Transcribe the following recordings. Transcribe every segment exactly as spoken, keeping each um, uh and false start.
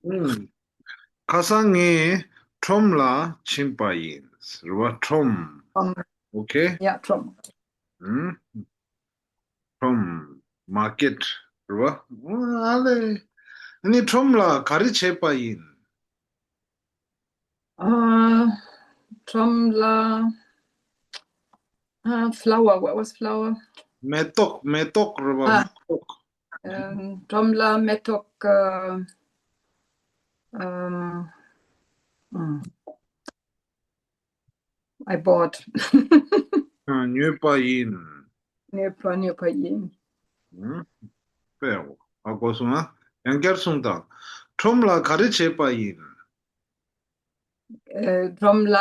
ཁ་སང་ངས་ཁྲོམ་ལ་ཕྱིན་པ་ཡིན། རེད་བ། ཁྲོམ། ཁྲོམ། ཨོ་ཁེ། ཡ་ཁྲོམ། ཁྲོམ། མར་ཀེཊ་རེད་བ། ཨ་ལེ། ཨ་ནི་ཁྲོམ་ལ་ག་རེ་བྱས་པ་ཡིན། ཨ། ཁྲོམ་ལ། ཨ། flower, what was flower? མེ་ཏོག་མེ་ཏོག་རེད་བ། ཨ། མེ་ཏོག་ཨམ། ཁྲོམ་ལ་མེ་ཏོག་ཨ། ཨམ། ཨམ། I bought. ཉོས་པ་ཡིན། ཉོས་པ་ཉོས་པ་ཡིན། ཨུམ། དཔེ་ཧ་གོ་སོང་ཨ། ཡང་བསྐྱར་གསུངས་དང་། ཁྲོམ་ལ་ག་རེ་བྱས་པ་ཡིན། ཨ། ཁྲོམ་ལ་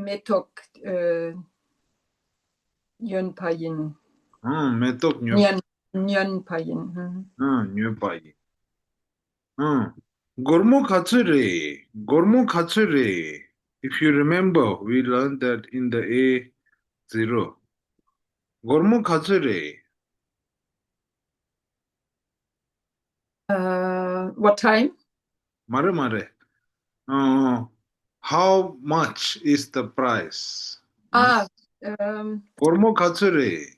མེ་ཏོག་ཨ། ཉོས་པ་ཡིན། ཨ། མེ་ཏོག་ཉོས། ཉོས་ཉོས་པ་ཡིན། ཨུམ། ཨ། ཉོས་པ་ཡིན། ཨང་། སྒོར་མོ་ག་ཚོད་རེད། སྒོར་མོ་ག་ཚོད་རེད། If you remember, we learned that in the A zero. སྒོར་མོ་ག་ཚོད་རེད། Uh, what time? མ་རེད་མ་རེད། ཨང་། How much is the price? Ah, um, སྒོར་མོ་ག་ཚོད་རེད།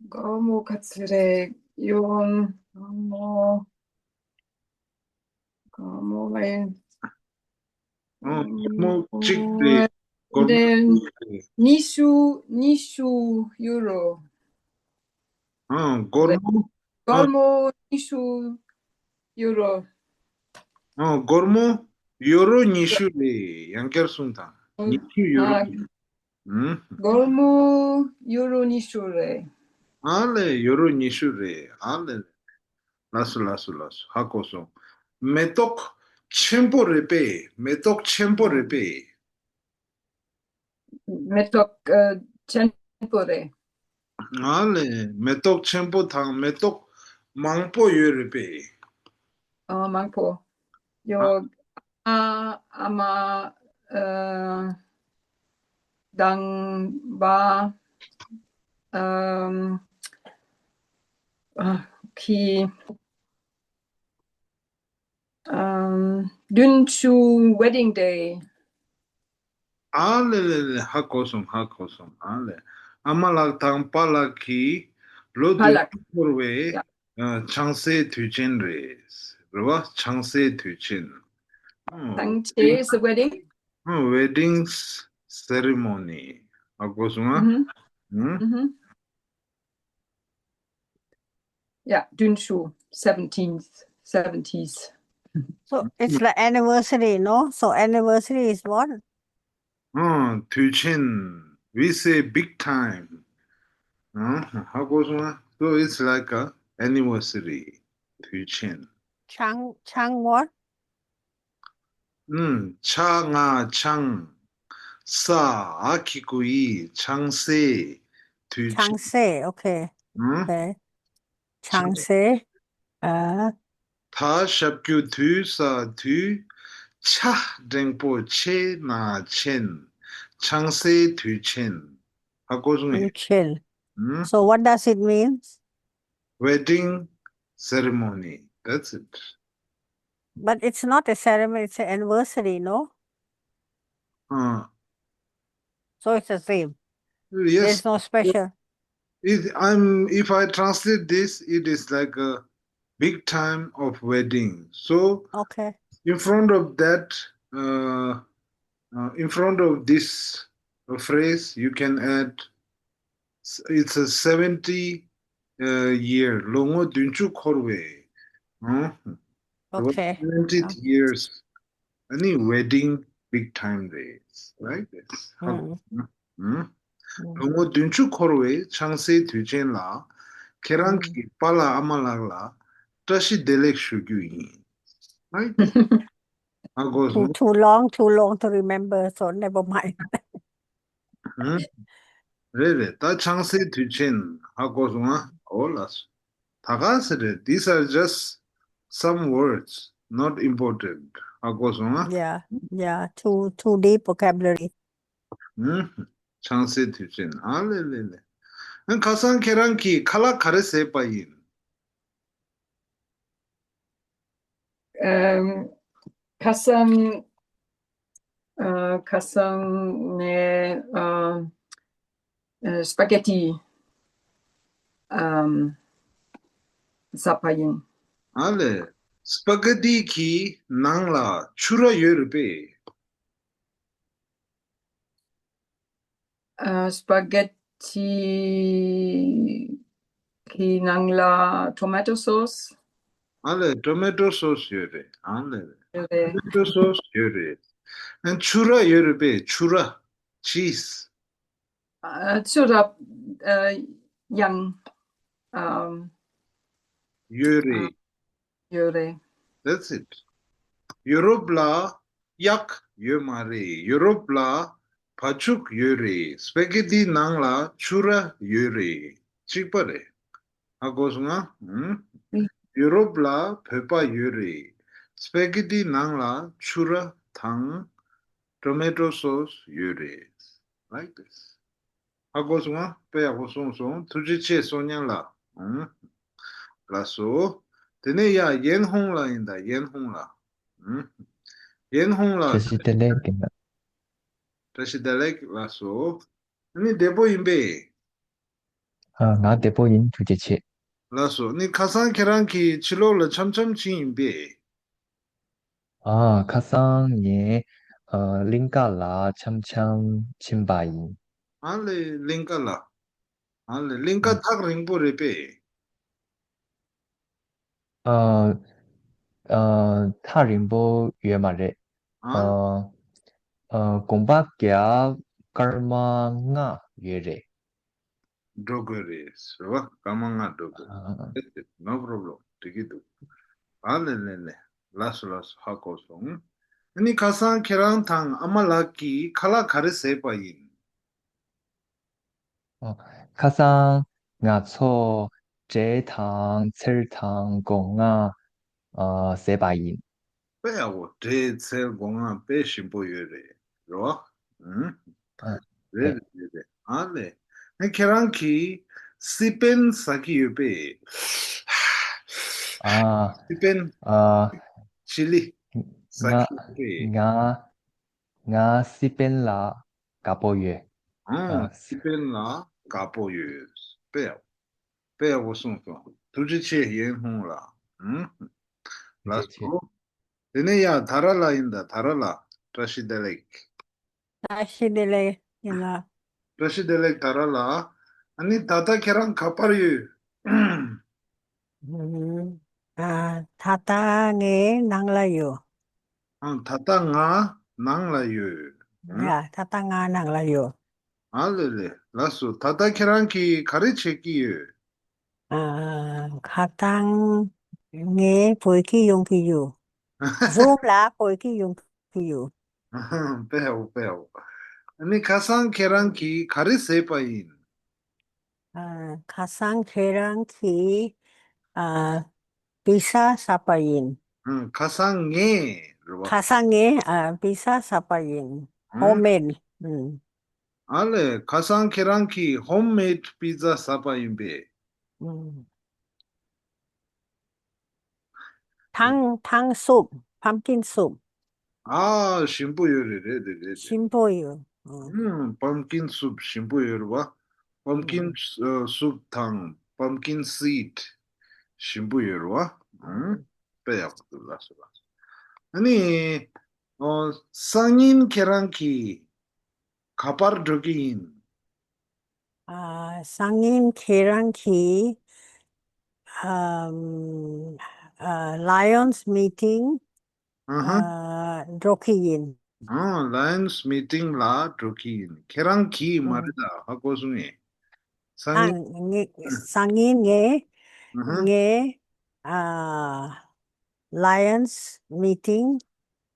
སྒོར་མོ་ག་ཚོད་རེད། ཡོང་། སྒོར་མོ། སྒོར་མོ་ལས། ཨང་། སྒོར་མོ་གཅིག་རེད། སྒོར་མོ་then གཅིག་རེད། ཉི་ཤུ། ཉི་ཤུ་ཡུ་རོ། ཨང་། སྒོར་མོ། སྒོར་མོ་ཉི་ཤུ་ཡུ་རོ། ཨང་། སྒོར་མོ་ཡུ་རོ་ཉི་ཤུ་རེད། ཡང་བསྐྱར་གསུངས་དང་། ཉི་ཤུ་ཡུ་རོ། ཨ། ཨང་། སྒོར་མོ་ཡུ་རོ་ཉི་ཤུ་རེད། ཨ་ལེ། ཡུ་རོ་ཉི་ཤུ་རེད། ཨ་ལེ་ལེ། ལགས་སོ་ལགས་སོ་ལགས་སོ། ཧ་གོ་སོང་། མེ་ཏོག་ཆེན་པོ་རེད་པས། མེ་ཏོག་ཆེན་པོ་རེད་པས། མེ་ཏོག་ཨ། ཆེན་པོ་རེད། ཨ་ལེ། མེ་ཏོག་ཆེན་པོ་དང་མེ་ཏོག་མང་པོ་ཡོད་རེད་པས། ཨ། མང་པོ་ཡོད། ཨ། ཨ་མ། ཨ། དང་པ། ཨམ། ཨ། ཁྱི། ཨམ། བདུན་ཅུ། wedding day. ཨ་ལེ་ལེ་ལེ། ཧ་གོ་སོང་། ཧ་གོ་སོང་། ཨ་ལེ། ཨ་མ་ལགས་དང་པཱ་ལགས་ཀྱི་ལོ་པཱ་ལགས། བདུན་ཅུ་འཁོར་བའི་ཡ། ཨ། ཆང་སའི་དུས་ཆེན་རེད། རེད་བ། ཆང་སའི་དུས་ཆེན། ཨང་། ཆང་སའི། is a wedding. ཨང་། wedding ceremony. ཧ་གོ་སོང་ཨ། ཨུ་ཧུམ། ཨུ་ཧུམ། Yeah, བདུན་ཅུ། seventeen, seventies. So it's the anniversary, no? So anniversary is what? ཨང་། དུས་ཆེན། We say big time. ཨང་། ཧ་གོ་སོང་ཨ། So it's like a anniversary. དུས་ཆེན། ཆང་ཆང་what? ཨང་། ཆ་ང་ཆང་། ས་ཨ་གི་གུ་ཡི། ཆང་སའི་དུས་ཆེན། ཆང་སའི། Okay. ཨང་། Okay. ཆང་སའི། ཨ། ད་ཞབས་ཀྱུ་དུ་ས་དུས། ཆ་འགྲེང་པོ་ཆེ་ན་ཆེན། ཆང་སའི་དུས་ཆེན། ཧ་གོ་སོང་ངས། དུས་ཆེན། ཨང་། So what does it mean? wedding ceremony. That's it. But it's not a ceremony, it's an anniversary, no? Uh, So it's the same. yes. There's no special. It, I'm, if I translate this, it is like a big time of wedding. So Okay. in front of that, uh, uh, in front of this phrase, you can add, it's a seventy uh, year. ལོ་ངོ་བདུན་ཅུ་འཁོར་བའི། ཨང་། Okay. seventy years. ཨ་ནི་wedding big time རེད། Right? Mm. ཨང་། ལོ་ངོ་བདུན་ཅུ་འཁོར་བའི་ཆང་སའི་དུས་ཆེན་ལ། ཁྱེད་རང་གི་པཱ་ལགས་ཨ་མ་ལགས་ལ་བཀྲ་ཤིས་བདེ་ལེགས་ཞུ་རྒྱུ་ཡིན། Right? ཧ་གོ་སོང་། Too, too long, too long to remember, so never mind. ཨང་། རེད་རེད། ད་ཆང་སའི་དུས་ཆེན་ཧ་གོ་སོང་ཨ། འོ་ལགས་སོ། ད་ག་ཟེ་རེད། These are just some words, not important. ཧ་གོ་སོང་ཨ། Yeah, yeah, too, too deep vocabulary. ཨང་། ཆང་སའི་དུས་ཆེན། ཨ་ལེ་ལེ་ལེ། ཨ། ཁ་སང་ཁྱེད་རང་གིས་ཁ་ལག་ག་རེ་བཟས་པ་ཡིན། ཨམ། ཁ་སང་། ཨ། ཁ་སང་ནས། ཨ། ཨ། སྤ་གེ་ཏི། ཨམ། ཟ་བ་ཡིན། ཨ་ལས། སྤ་གེ་ཏི་གི་ནང་ལ་ཕྱུ་ར་ཡོད་རེད་པས། ཨ། སྤ་གེ་ཏི་གི་ནང་ལ་ཊོ་མེ་ཊོ་སོ་སི། ཨ་ལས། ཊོ་མེ་ཊོ་སོ་སི་ཡོད་རེད། ཨ་ལས། ཡོད་རེད། ཊོ་མེ་ཊོ་སོ་སི་ཡོད་རེད། ཨ། ཕྱུ་ར་ཡོད་རེད་པས། ཕྱུ་ར། ཅིས། ཨ། ཕྱུ་ར། ཨ། ཡང་། ཨམ། ཡོད་རེད། ཡོད་རེད། That's it. ཡུ་རོབ་ལ་གཡག་ཡོད་མ་རེད། ཡུ་རོབ་ལ་བ་ཕྱུགས་ཡོད་རེད། སྤ་གེ་ཏིའི་ནང་ལ་ཕྱུ་ར་ཡོད་རེད། གཅིག་པ་རེད། ཧ་གོ་སོང་ང་། ཨུམ། ཡུ་རོབ་ལ་བོད་པ་ཡོད་རེད། སྤ་གེ་ཏིའི་ནང་ལ་ཕྱུ་ར་དང་ཊོ་མེ་ཊོ་སོ་སི་ཡོད་རེད། Like this. ཧ་གོ་སོང་ང་། དཔེ་ཡག་པོ་གསུངས་སོང་། ཐུགས་རྗེ་ཆེ་སོ་ཉན་ལགས། ཨུམ། ལགས་སོ། དེ་ནས་ཡ་ཡན་ཧུང་ལགས་ཡིན་ད། ཡན་ཧུང་ལགས། ཨུམ། ཡན་ཧུང་ལགས། བཀྲ་ཤིས་བདེ་ལེགས་ཡིན་ད། བཀྲ་ཤིས་བདེ་ལེགས། ལགས་སོ། ཨ་ནི་བདེ་པོ་ཡིན་པས། ཨ། ང་བདེ་པོ་ཡིན། ཐུགས་རྗེ་ཆེ། ལགས་སོ། ཨ་ནི་ཁ་སང་ཁྱེད་རང་གིས་ཕྱི་ལོགས་ལ་འཆམ་འཆམ་ཕྱིན་ཡིན་པས། ཨ། ཁ་སང་ངས། ཨ། གླིང་ག་ལ་འཆམ་འཆམ་ཕྱིན་པ་ཡིན། ཨ་ལས། གླིང་ག་ལ། ཨ་ལས། གླིང་ག་ཨ། ཐག་རིང་པོ་རེད་པས། ཨ། ཨ། ཐག་རིང་པོ་ཡོད་མ་རེད། ཨ། ཨ། ཨ། གོམ་པ་བརྒྱ་སྐར་མ་ལྔ་ཡོད་རེད། འགྲོ་དགོས་རེད། རེད་བ། སྐར་མ་ལྔ་འགྲོ་དགོས། ཨ། No problem. འགྲིག་གི་འདུག། ཨ་ལས་ལས་ལས། ལགས་སོ་ལགས་སོ། ཧ་གོ་སོང་། ཨ་ནི་ཁ་སང་ཁྱེད་རང་དང་ཨ་མ་ལགས་ཀྱིས་ཁ་ལག་ག་རེ་བཟས་པ་ཡིན། ཨོ། ཁ་སང་ང་ཚོ་འབྲས་དང་ཚལ་དང་སྒོ་ང་། ཨ། བཟས་པ་ཡིན། དཔེ་ཡག་པོ། འབྲས་ཚལ་སྒོ་ང་དཔེ་ཞིམ་པོ་ཡོད་རེད། རེད་བ། ཨུམ། ཨ། རེད་རེད་རེད་རེད། ཨ་ལས། ཨ། ཁྱེད་རང་གིས་སི་པན་ཟ་གི་ཡོད་པས། ཨ། སི་པན། ཨ། ཅི་ལི་ཟ་ང་། གི་ཡོད་པས། ང་། ང་སི་པན་ལ་དགའ་པོ་ཡོད། ཨང་། ཨ། སི་པན་ལ་དགའ་པོ་ཡོད། དཔེ་ཡག་དཔེ་ཡག་པོ་གསུངས་སོང་། ཐུགས་རྗེ་ཆེ་ཡན་ཧུང་ལགས། ཨུམ། ལགས་སོ། དེ་ནས་ཡ་དྷ་ར་ལ་ཡིན་ད། དྷ་ར་ལ། བཀྲ་ཤིས་བདེ་ལེགས། བཀྲ་ཤིས་བདེ་ལེགས་ཡན་ལགས། བཀྲ་ཤིས་བདེ་ལེགས་དྷ་ར་ལ། ཨ་ནི་ད་ལྟ་ཁྱེད་རང་ག་པར་ཡོད། ཨུམ། ཨ། ད་ལྟ་ངའི་ནང་ལ་ཡོད། ཨང་། ད་ལྟ་ང་ནང་ལ་ཡོད། ཡ། ད་ལྟ་ང་ནང་ལ་ཡོད། ཨ་ལེ་ལེ། ལགས་སོ། ད་ལྟ་ཁྱེད་རང་གིས་ག་རེ་བྱེད་ཀྱི་ཡོད། ཨ། ཁ་སང་ངས་བོད་སྐད་ཡོང་གི་ཡོད། ཛུམ་ལ་བོད་སྐད་ཡོང་གི་ཡོད། དཔེ་ཡག་པོ། དཔེ་ཡག་པོ། ཨ་ནི་ཁ་སང་ཁྱེད་རང་གིས་ག་རེ་བཟས་པ་ཡིན། ཨ། ཁ་སང་ཁྱེད་རང་གིས། ཨ། པི་ཛ་ཟ་བ་ཡིན། ཨ། ཁ་སང་ངས་རེད་བ། ཁ་སང་ངས། ཨ། པི་ཛ་ཟ་བ་ཡིན། ཨ། ཧོམ་མེད། ཨུམ། ཨ་ལས། ཁ་སང་ཁྱེད་རང་གིས་ཧོམ་མེད་པི་ཛ་ཟ་བ་ཡིན་པས། ཨུམ། ཐང་། ཐང་སུབ། པམ་ཀིན་སུབ། ཨ། ཞིམ་པོ་ཡོད་རེད། རེད་རེད་རེད་རེད། ཞིམ་པོ་ཡོད། ཨུམ། ཨུམ། པམ་ཀིན་སུབ་ཞིམ་པོ་ཡོད་རེད་བ། པམ་ཀིན། ཨུམ། ཨ། སུབ་དང་པམ་ཀིན་སིཌ་ཞིམ་པོ་ཡོད་རེད་བ། ཨུམ། དཔེ་ཡག་པོ་འདུག། ལགས་སོ་ལགས་སོ། ཨ་ནི། ཨོ། སང་ཉིན་ཁྱེད་རང་གིས་ག་པར་འགྲོ་གི་ཡིན། ཨ། སང་ཉིན་ཁྱེད་རང་གིས། ཨམ། ཨ། ལ་ཡོན་སི་མི་ཊིང་། ཨ་ཧ། ཨ། འགྲོ་གི་ཡིན། ཨ། ལ་ཡོན་སི་མི་ཊིང་ལ་འགྲོ་གི་ཡིན། ཁྱེད་རང་གིས་མ་རེད་ད། ཧ་གོ་སོང་ངས། སང་ཨ། ཉིན། ངས། སང་ཉིན་ངས། ཨ་ཧ། ངས། ཨ། ལ་ཡོན་སི་མི་ཊིང་།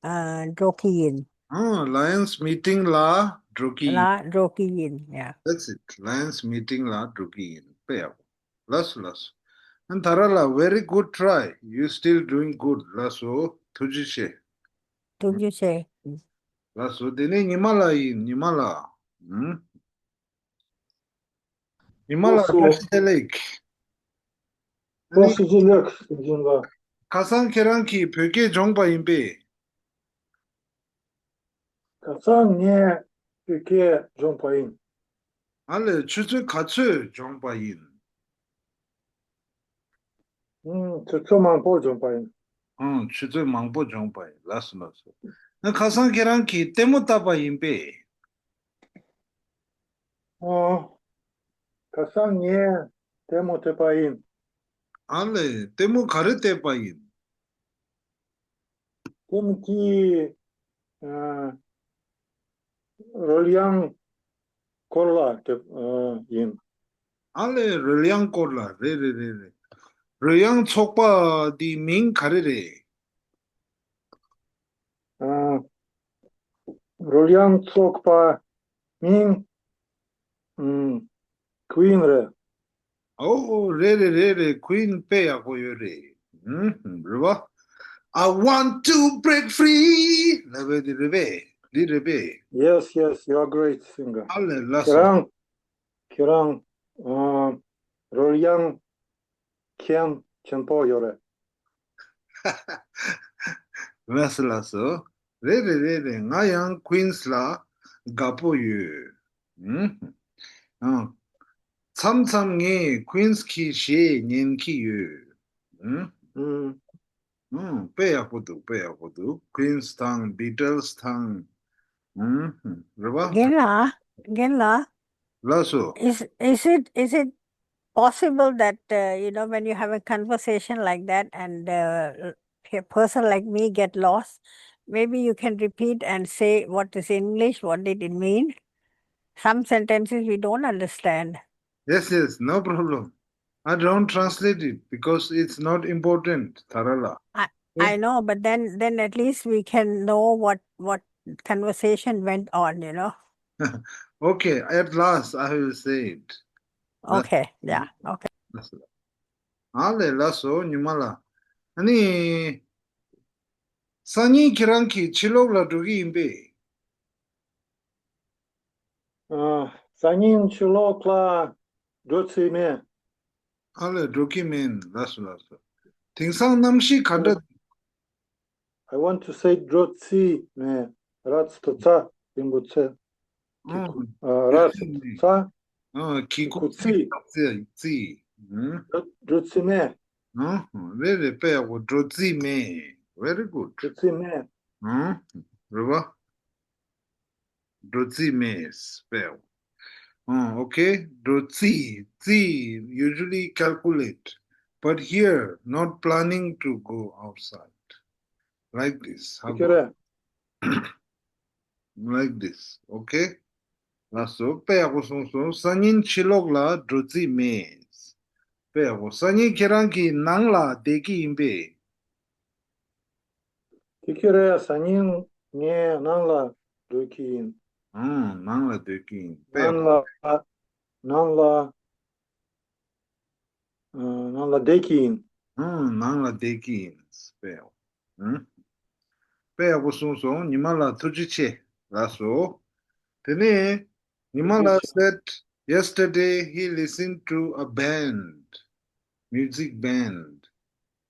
ཨ། འགྲོ་གི་ཡིན། ཨ། ལ་ཡོན་སི་མི་ཊིང་ལ་འགྲོ་གི་ཡིན། ལ་འགྲོ་གི་ཡིན། ཡ། That's it. ལ་ཡོན་སི་མི་ཊིང་ལ་འགྲོ་གི་ཡིན། དཔེ་ཡག་པོ། ལགས་སོ་ལགས་སོ། ཨ། དྷ་ར་ལ། Very good try. You still doing good. ལགས་སོ། ཐུགས་རྗེ་ཆེ། ཐུགས་རྗེ་ཆེ། ལགས་སོ། དེ་ནས་ཉི་མ་ལགས་ཡིན། ཉི་མ་ལགས། ཨུམ། ཉི་མ་ལགས། ལགས་སོ། བཀྲ་ཤིས་བདེ་ལེགས། ཨ་ནི། བཀྲ་ཤིས་བདེ་ལེགས། དེ་བཞིན་ལ། ཁ་སང་ཁྱེད་རང་གིས་བོད་སྐད་སྦྱོང་པ་ཡིན་པས། ཁ་སང་ངས་བོད་སྐད་སྦྱོང་པ་ཡིན། ཨ་ལས། ཆུ་ཚོད་ག་ཚོད་སྦྱོང་པ་ཡིན། ཨང་། ཆུ་ཚོད་མང་པོ་སྦྱོང་པ་ཡིན། ཨང་། ཆུ་ཚོད་མང་པོ་སྦྱོང་པ་ཡིན། ལགས་སོ། ལགས་སོ། ཨ། ཁ་སང་ཁྱེད་རང་གིས་ལྟད་མོ་བལྟས་པ་ཡིན་པས། ཨོ། ཁ་སང་ངས་ལྟད་མོ་བལྟས་པ་ཡིན། ཨ་ལས། ལྟད་མོ་ག་རེ་བལྟས་པ་ཡིན། ལྟད་མོ་དེ། ཨ། རོལ་དབྱངས་སྐོར་ལ་བལྟས། ཨ། ཡིན། ཨ་ལས། རོལ་དབྱངས་སྐོར་ལ། རེད་རེད་རེད་རེད། རོལ་དབྱངས་ཚོགས་པ་དེའི་མིང་ག་རེ་རེད། ཨ། རོལ་དབྱངས་ཚོགས་པ་མིང་། ཨུམ། Queen རེད། ཨོ། རེད་རེད་རེད་རེད། Queen དཔེ་ཡག་པོ་ཡོད་རེད། ཨུམ། རེད་པ། I want to break free ལབ་པའི་དེ་རེད་པས། འདི་རེད་པས། Yes, yes, you are great singer. ཨ་ལས། ལགས་སོ། ཁྱེད་རང་། ཁྱེད་རང་། ཨ། རོལ་དབྱངས་མཁན་ཆེན་པོ་ཡོད་རེད། ལགས་སོ། ལགས་སོ། རེད་རེད་རེད་རེད། ང་ཡང་Queen ལ་དགའ་པོ་ཡོད། ཨུམ། ཨ། མཚམས་མཚམས་ངས་Queen གི་གཞས་ཉན་གྱི་ཡོད། ཨུམ། ཨུམ། ཨུམ། དཔེ་ཡག་པོ་འདུག་དཔེ་ཡག་པོ་འདུག Queen དང་Beatles དང་། ཨུམ། རེད་པ། རྒན་ལགས། རྒན་ལགས། ལགས་སོ། Is, is it, is it possible that, uh, you know, when you have a conversation like that and, uh, a person like me get lost, maybe you can repeat and say what is English, what did it mean? Some sentences we don't understand. Yes, yes, no problem. I don't translate it because it's not important, Tharala. I, I know, but then, then at least we can know what, what conversation went on, you know. Okay, at last I will say it. Okay, yeah, okay. ཨ་ལས། ལགས་སོ། ཉི་མ་ལགས། ཨ་ནི། སང་ཉིན་ཁྱེད་རང་གིས་ཕྱི་ལོགས་ལ་འགྲོ་གི་ཡིན་པས། ཨ། སང་ཉིན་ཕྱི་ལོགས་ལ་འགྲོ་རྩིས་མེད། ཨ་ལས། འགྲོ་གི་མིན། ལགས་སོ། ལགས་སོ། དེང་སང་གནམ་གཤིས་ག་འདྲ། I want to say འགྲོ་རྩིས་མེད། ར་ཚ་དོ་རྩ་ཡིན་པོ་ཚེ། ཨང་། ཨ། ར་ཚ་དོ་རྩ། ཨང་། གི་གུ་གུ་ཚི། ཚི། ཚི། ཨང་། འགྲོ་འགྲོ་རྩིས་མེད། ཨང་། རེད་རེད། དཔེ་ཡག་པོ། འགྲོ་རྩིས་མེད། Very good. འགྲོ་རྩིས་མེད། ཨང་། རེད་པ། འགྲོ་རྩིས་མེད། དཔེ་ཡག་པོ། ཨང་། Okay. འགྲོ་རྩིས། རྩིས། Usually calculate, but here not planning to go outside. Like this. How about? ཁྱོད་རེད། Like this. Okay. ལགས་སོ། དཔེ་ཡག་པོ་གསུངས་སོང་། སང་ཉིན་ཕྱི་ལོགས་ལ་འགྲོ་རྩིས་མེད། དཔེ་ཡག་པོ། སང་ཉིན་ཁྱེད་རང་གིས་ནང་ལ་བསྡད་ཀྱི་ཡིན་པས། དེ་ཁྱོད་རེད། སང་ཉིན་ངས་ནང་ལ་སྡོད་ཀྱི་ཡིན། ཨང་། ནང་ལ་སྡོད་ཀྱི་ཡིན། དཔེ་ཡག་པོ། ནང་ལ། ནང་ལ། ཨ། ནང་ལ་བསྡད་ཀྱི་ཡིན། ཨང་། ནང་ལ་བསྡད་ཀྱི་ཡིན། དཔེ་ཡག་པོ། ཨང་། དཔེ་ཡག་པོ་གསུངས་སོང་། ཉི་མ་ལགས་ཐུགས་རྗེ་ཆེ། ལགས་སོ། དེ་ནས་ཉི་མ་ལགས་said yesterday he listened to a band, music band.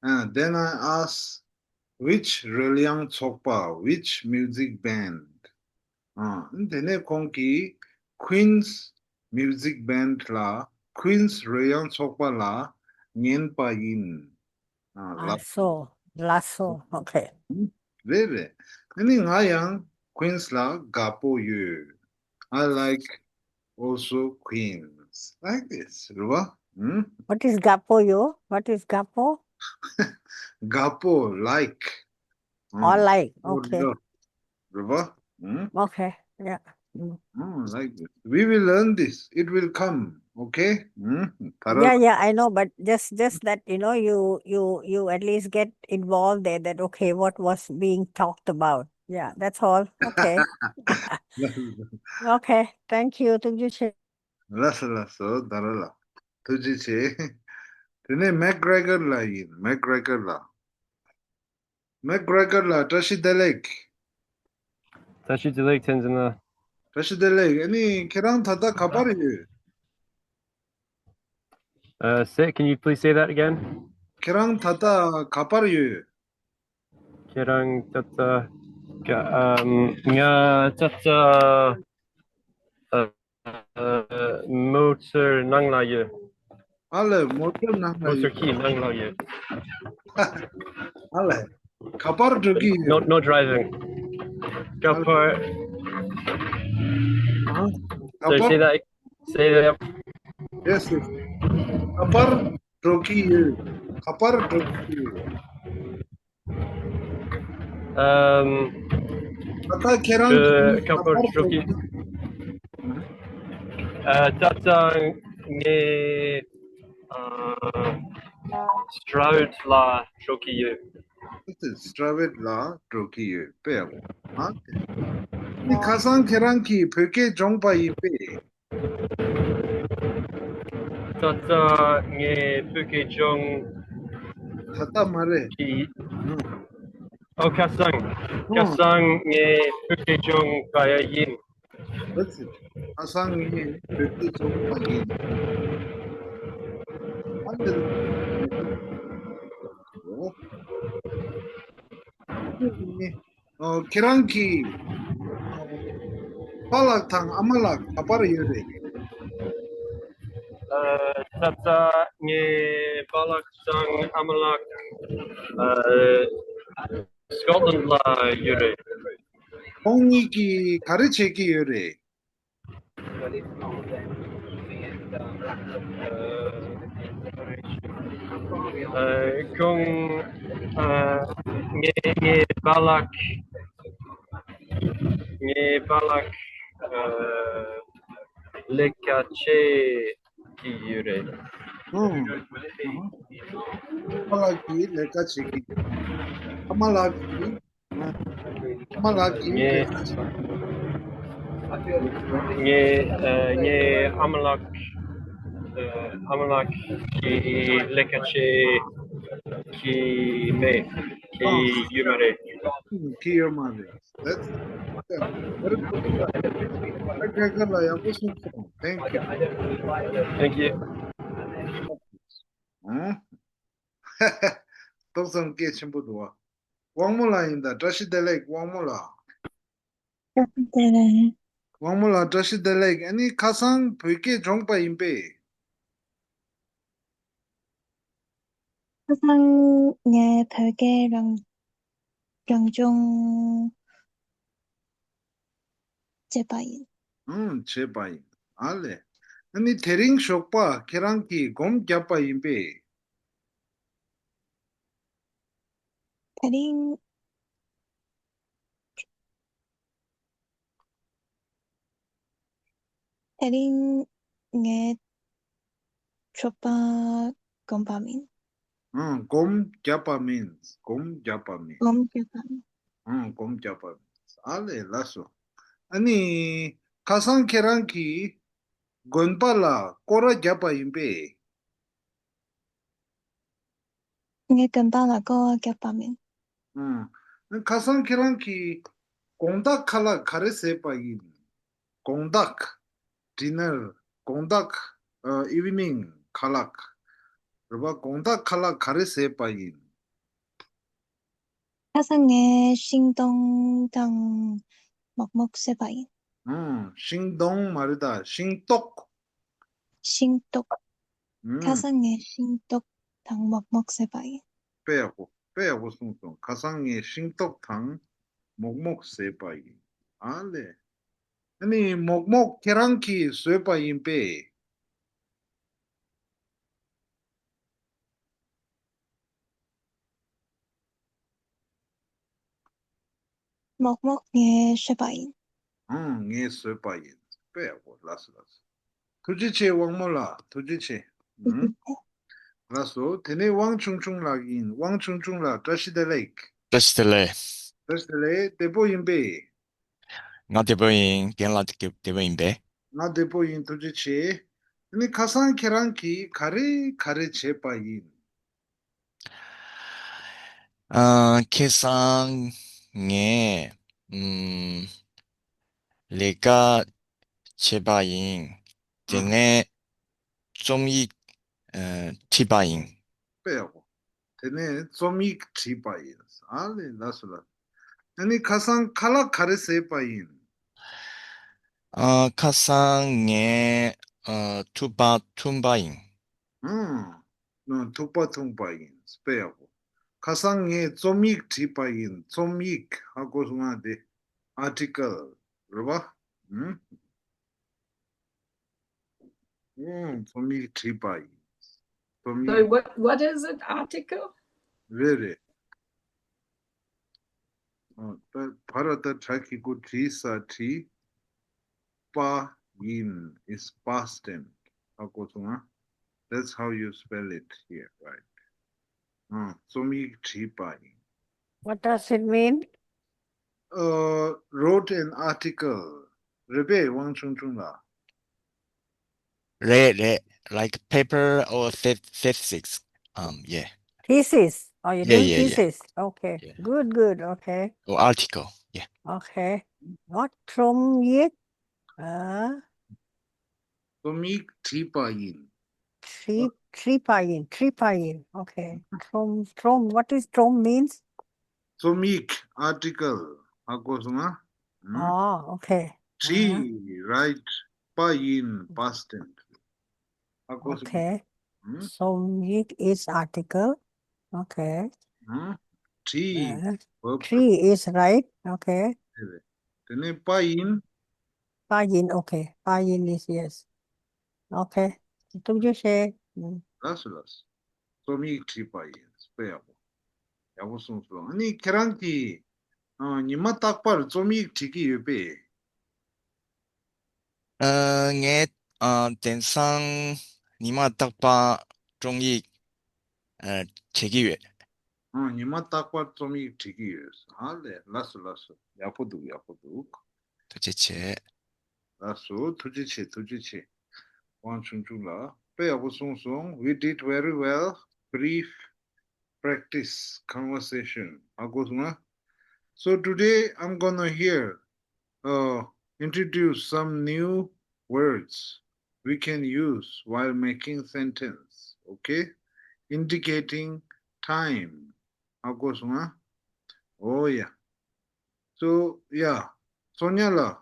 Uh, then I asked, which རོལ་དབྱངས་ཚོགས་པ། Which music band? ཨ། དེ་ནས་ཁོང་གིས་Queen's Music Band ལ། Queen's རོལ་དབྱངས་ཚོགས་པ་ལ་ཉན་པ་ཡིན། ཨ། ལགས་སོ། ལགས་སོ། Okay. རེད་རེད། ཨ་ནི་ང་ཡང་Queen's ལ་དགའ་པོ་ཡོད། I like also Queen's. Like this. རེད་པ། ཨུམ། What is དགའ་པོ་ཡོད། What is དགའ་པོ། དགའ་པོ། Like. Oh, like. Okay. རེད་པ། ཨུམ། Okay. Yeah. ཨུམ། Like this. We will learn this. It will come. Okay. ཨུམ། ད་ར། Yeah, yeah, I know, but just, just that, you know, you, you, you at least get involved there, that, okay, what was being talked about. Yeah, that's all. Okay. Okay. Thank you. ཐུགས་རྗེ་ཆེ། ལགས་སོ། ལགས་སོ། ད་ར་ལ། ཐུགས་རྗེ་ཆེ། དེ་ནས་McGregor ལགས་ཡིན། McGregor ལགས། McGregor ལགས། བཀྲ་ཤིས་བདེ་ལེགས། བཀྲ་ཤིས་བདེ་ལེགས། བསྟན་འཛིན་ལགས། བཀྲ་ཤིས་བདེ་ལེགས། ཨ་ནི་ཁྱེད་རང་ད་ལྟ་ག་པར་ཡོད། Uh, say, can you please say that again? ཁྱེད་རང་ད་ལྟ་ག་པར་ཡོད། ཁྱེད་རང་ཙ་ཙ་ག་ཨམ། ང་ཙ་ཙ་ཨ་ཨ་མོ་ཊར་ནང་ལ་ཡོད། ཨ་ལས། མོ་ཊར་ནང་ལ་མོ་ཊར་ཡོད། ཁྱིའི་ནང་ལ་ཡོད། ཨ་ལས། ག་པར་འགྲོ་གི་ཡོད། No, no driving. ག་པར། ཨ། ག་Sorry, པར། Say that. Say that. Yes, yes. ག་པར་འགྲོ་གི་ཡོད། ག་པར་འགྲོ་གི་ཡོད། ཨམ། ད་ལྟ་ཁྱེད་རང་གི་ག་པར་འགྲོ་གི། ཨ། ཙ་ཙ་ངས་ཨ་སི་ཊ་ར་ཝེ་ལ་འགྲོ་གི་ཡོད། སི་ཊ་ར་ཝེ་ལ་འགྲོ་གི་ཡོད། དཔེ་ཡག་པོ། ཨ། དེ་ནི་ཁ་སང་ཁྱེད་རང་གིས་བོད་སྐད་སྦྱོང་པ་ཡིན་པས། ཙ་ཙ་ངས་བོད་སྐད་སྦྱོང་། ད་ལྟ་མ་རེད། གི། ཨོ། ཁ་སང་། ཁ་ཨོ། སང་ངས་བོད་སྐད་སྦྱོང་པ་ཡིན། ཁ་སང་ངས་བོད་སྐད་སྦྱོང་པ་ཡིན། ཨ་ནི། ཨོ། ཨོ། ཁྱེད་རང་གི་པཱ་ལགས་དང་ཨ་མ་ལགས་ག་པར་ཡོད་རེད། ཨ། ཙ་ཙ་ངའི་པཱ་ལགས་དང་ཨ་མ་ལགས་ཨ་སི་ཀོཊ་ལེན་ལ་ཡོད་རེད། ཁོང་གཉིས་ཀྱིས་ག་རེ་བྱེད་ཀྱི་ཡོད་རེད། ཨ། ཁོང་ཨ་ངའི་ངའི་པཱ་ལགས། ངའི་པཱ་ལགས་ཨ་ལས་ཀ་བྱེད་ཀྱི་ཡོད་རེད། ཨང་། པཱ་ལགས་ཀྱིས་ལས་ཀ་བྱེད་ཀྱི་ཡོད། ཨ་མ་ལགས་ཀྱིས། ཨ་མ་ལགས་ཀྱིས། ངའི་ངའི་ཨ་ངའི་ཨ་མ་ལགས་ཨ་ཨ་མ་ལགས་ཀྱིས་ལས་ཀ་བྱེད་ཀྱི་མེད། ཀྱི་ཡོད་མ་རེད། ཀྱི་ཡོད་མ་རེད། That's very good. ཨ། ཁྱེད་ལ་ཡག་པོ་གསུངས་སོང་། Thank you. Thank you. ཨང་། ཏོག་ཙམ་སྐད་ཆེན་པོ་འདུག་བ། དབང་མོ་ལགས་ཡིན་ད། བཀྲ་ཤིས་བདེ་ལེགས། དབང་མོ་ལགས། བཀྲ་ཤིས་བདེ་ལེགས། དབང་མོ་ལགས་བཀྲ་ཤིས་བདེ་ལེགས། ཨ་ནི་ཁ་སང་བོད་སྐད་སྦྱོང་པ་ཡིན་པས། ཁ་སང་ངས་བོད་སྐད་རང་རང་སྦྱོང་བྱས་པ་ཡིན། ཨང་། བྱས་པ་ཡིན། ཨ་ལས། ཨ་ནི་དེ་རིང་ཞོགས་པ་ཁྱེད་རང་གིས་སྒོམ་བརྒྱབ་པ་ཡིན་པས། དེ་རིང་དེ་རིང་ངས་ཞོགས་པ་སྒོམ་པ་མིན། ཨང་། སྒོམ་བརྒྱབ་པ་མིན། སྒོམ་བརྒྱབ་པ་མིན། སྒོམ་བརྒྱབ་པ་མིན། ཨང་། སྒོམ་བརྒྱབ་པ་མིན། ཨ་ལས། ལགས་སོ། ཨ་ནི་ཁ་སང་ཁྱེད་རང་གིས་དགོན་པ་ལ་སྐོར་ར་བརྒྱབ་པ་ཡིན་པས། ངས་དགོན་པ་ལ་སྐོར་བ་བརྒྱབ་པ་མིན། ཨང་། ཁ་སང་ཁྱེད་རང་གིས་དགོང་དག་ཁ་ལག་ག་རེ་བཟས་པ་ཡིན། དགོང་དག dinner། དགོང་དག་ཨ་evening ཁ་ལག་རེད་པ། དགོང་དག་ཁ་ལག་ག་རེ་བཟས་པ་ཡིན། ཁ་སང་ངས་ཤིང་སྡོང་དང་མོག་མོག་བཟས་པ་ཡིན། ཨང་། ཤིང་སྡོང་མ་རེད་ད། ཤིང་ཏོག་ཤིང་ཏོག་ཨང་། ཁ་སང་ངས་ཤིང་ཏོག་དང་མོག་མོག་བཟས་པ་ཡིན། དཔེ་ཡག་པོ། དཔེ་ཡག་པོ་གསུངས་སོང་། ཁ་སང་ངས་ཤིང་ཏོག་དང་མོག་མོག་བཟས་པ་ཡིན། ཨ་ལས། ཨ་ནི་མོག་མོག་ཁྱེད་རང་གིས་བཟོས་པ་ཡིན་པས། མོག་མོག་ངས་བཟོས་པ་ཡིན། ཨང་། ངས་བཟོས་པ་ཡིན། དཔེ་ཡག་པོ། ལགས་སོ། ལགས་སོ། ཐུགས་རྗེ་ཆེ། དབང་མོ་ལགས་ཐུགས་རྗེ་ཆེ། ཨང་། ལགས་སོ། དེ་ནས་དབང་ཆུང་ཆུང་ལགས་ཡིན། དབང་ཆུང་ཆུང་ལགས་བཀྲ་ཤིས་བདེ་ལེགས། བཀྲ་ཤིས་བདེ་ལེགས། བཀྲ་ཤིས་བདེ་ལེགས། བདེ་པོ་ཡིན་པས། ང་བདེ་པོ་ཡིན། རྒན་ལགས་བདེ་པོ་ཡིན་པས། ང་བདེ་པོ་ཡིན། ཐུགས་རྗེ་ཆེ། ཨ་ནི་ཁ་སང་ཁྱེད་རང་གིས་ག་རེ་ག་རེ་བྱས་པ་ཡིན། ཨ། ཁ་སང་ངས་ཨམ་ལས་ཀ་བྱས་པ་ཡིན། དེ་ཨ་ནས་རྩོམ་ཡིག་ཨ་བྲིས་པ་ཡིན། དཔེ་ཡག་པོ། དེ་ནས་རྩོམ་ཡིག་བྲིས་པ་ཡིན། ཨ་ལས། ལགས་སོ་ལགས། ཨ་ནི་ཁ་སང་ཁ་ལག་ག་རེ་བཟས་པ་ཡིན། ཨ། ཁ་སང་ངས་ཨ། ཐུག་པ་འཐུང་པ་ཡིན། ཨང་། ཐུག་པ་འཐུང་པ་ཡིན། དཔེ་ཡག་པོ། ཁ་སང་ངས་རྩོམ་ཡིག་བྲིས་པ་ཡིན། རྩོམ་ཡིག་ཧ་གོ་སོང་ང་། དེ་article རེད་པ། ཨང་། ཨང་། རྩོམ་ཡིག་བྲིས་པ་ཡིན། རྩོམ་Sorry, ཡིག what, what is it? Article? རེད་རེད། ཨ། ད་བར་ད་དྲ་གི་གུ་བྲིས་ས་བྲིས་པ་ཡིན། Is past tense. ཧ་གོ་སོང་ང་། That's how you spell it here, right? ཨ། རྩོམ་ཡིག་བྲིས་པ་ཡིན། What does it mean? Uh, wrote an article. རེད་པས། དབང་ཆུང་ཆུང་ལགས། རེད་རེད། Like paper or the- thesis. Um, yeah. Thesis. Oh, you're Yeah, doing yeah, yeah. thesis. Okay. Yeah. Good, good. Okay. Or article. Yeah. Okay. What from it? Uh, རྩོམ་ཡིག་བྲིས་པ་ཡིན། བྲིས- བྲིས་པ་ཡིན། བྲིས་པ་ཡིན། Okay. From- from- what is from means? རྩོམ་ཡིག article. ཧ་གོ་སོང་ང་། ཨང་། Oh, okay. བྲིས- write པ་ཡིན། past tense. ཧ་གོ་སོང་། Okay. ཨང་། རྩོམ་ཡིག is article. Okay. ཨང་། བྲིས- Uh, verb. བྲིས is right. Okay. དེ་ནས་པ་ཡིན། པ་ཡིན། Okay. པ་ཡིན is yes. Okay. ཐུགས་རྗེ་ཆེ། ཨུམ། ལགས་སོ་ལགས་སོ། རྩོམ་ཡིག་བྲིས་པ་ཡིན། དཔེ་ཡག་པོ། ཡག་པོ་གསུངས་སོང་། ཨ་ནི་ཁྱེད་རང་གིས་ཨ། ཉི་མ་རྟག་པར་རྩོམ་ཡིག་བྲིས་ཀྱི་ཡོད་པས། ཨ། ངས་ཨ། དེང་སང་ཉི་མ་རྟག་པར་རྩོམ་ཡིག་ཨ། བྲིས་ཀྱི་ཡོད། ཨ། ཉི་མ་རྟག་པར་རྩོམ་ཡིག་བྲིས་ཀྱི་ཡོད། ཨ་ལས། ལགས་སོ་ལགས་སོ། ཡག་པོ་འདུག་ཡག་པོ་འདུག་ཐུགས་རྗེ་ཆེ། ལགས་སོ། ཐུགས་རྗེ་ཆེ། ཐུགས་རྗེ་ཆེ། དབང་ཆུང་ཆུང་ལགས། དཔེ་ཡག་པོ་གསུངས་སོང་། We did very well. Brief practice conversation. ཧ་གོ་སོང་ང་། So today I'm gonna here uh, introduce some new words we can use while making sentence, okay? Indicating time. ཧ་གོ་སོང་ང་། Oh yeah. So yeah. Sonia ལགས།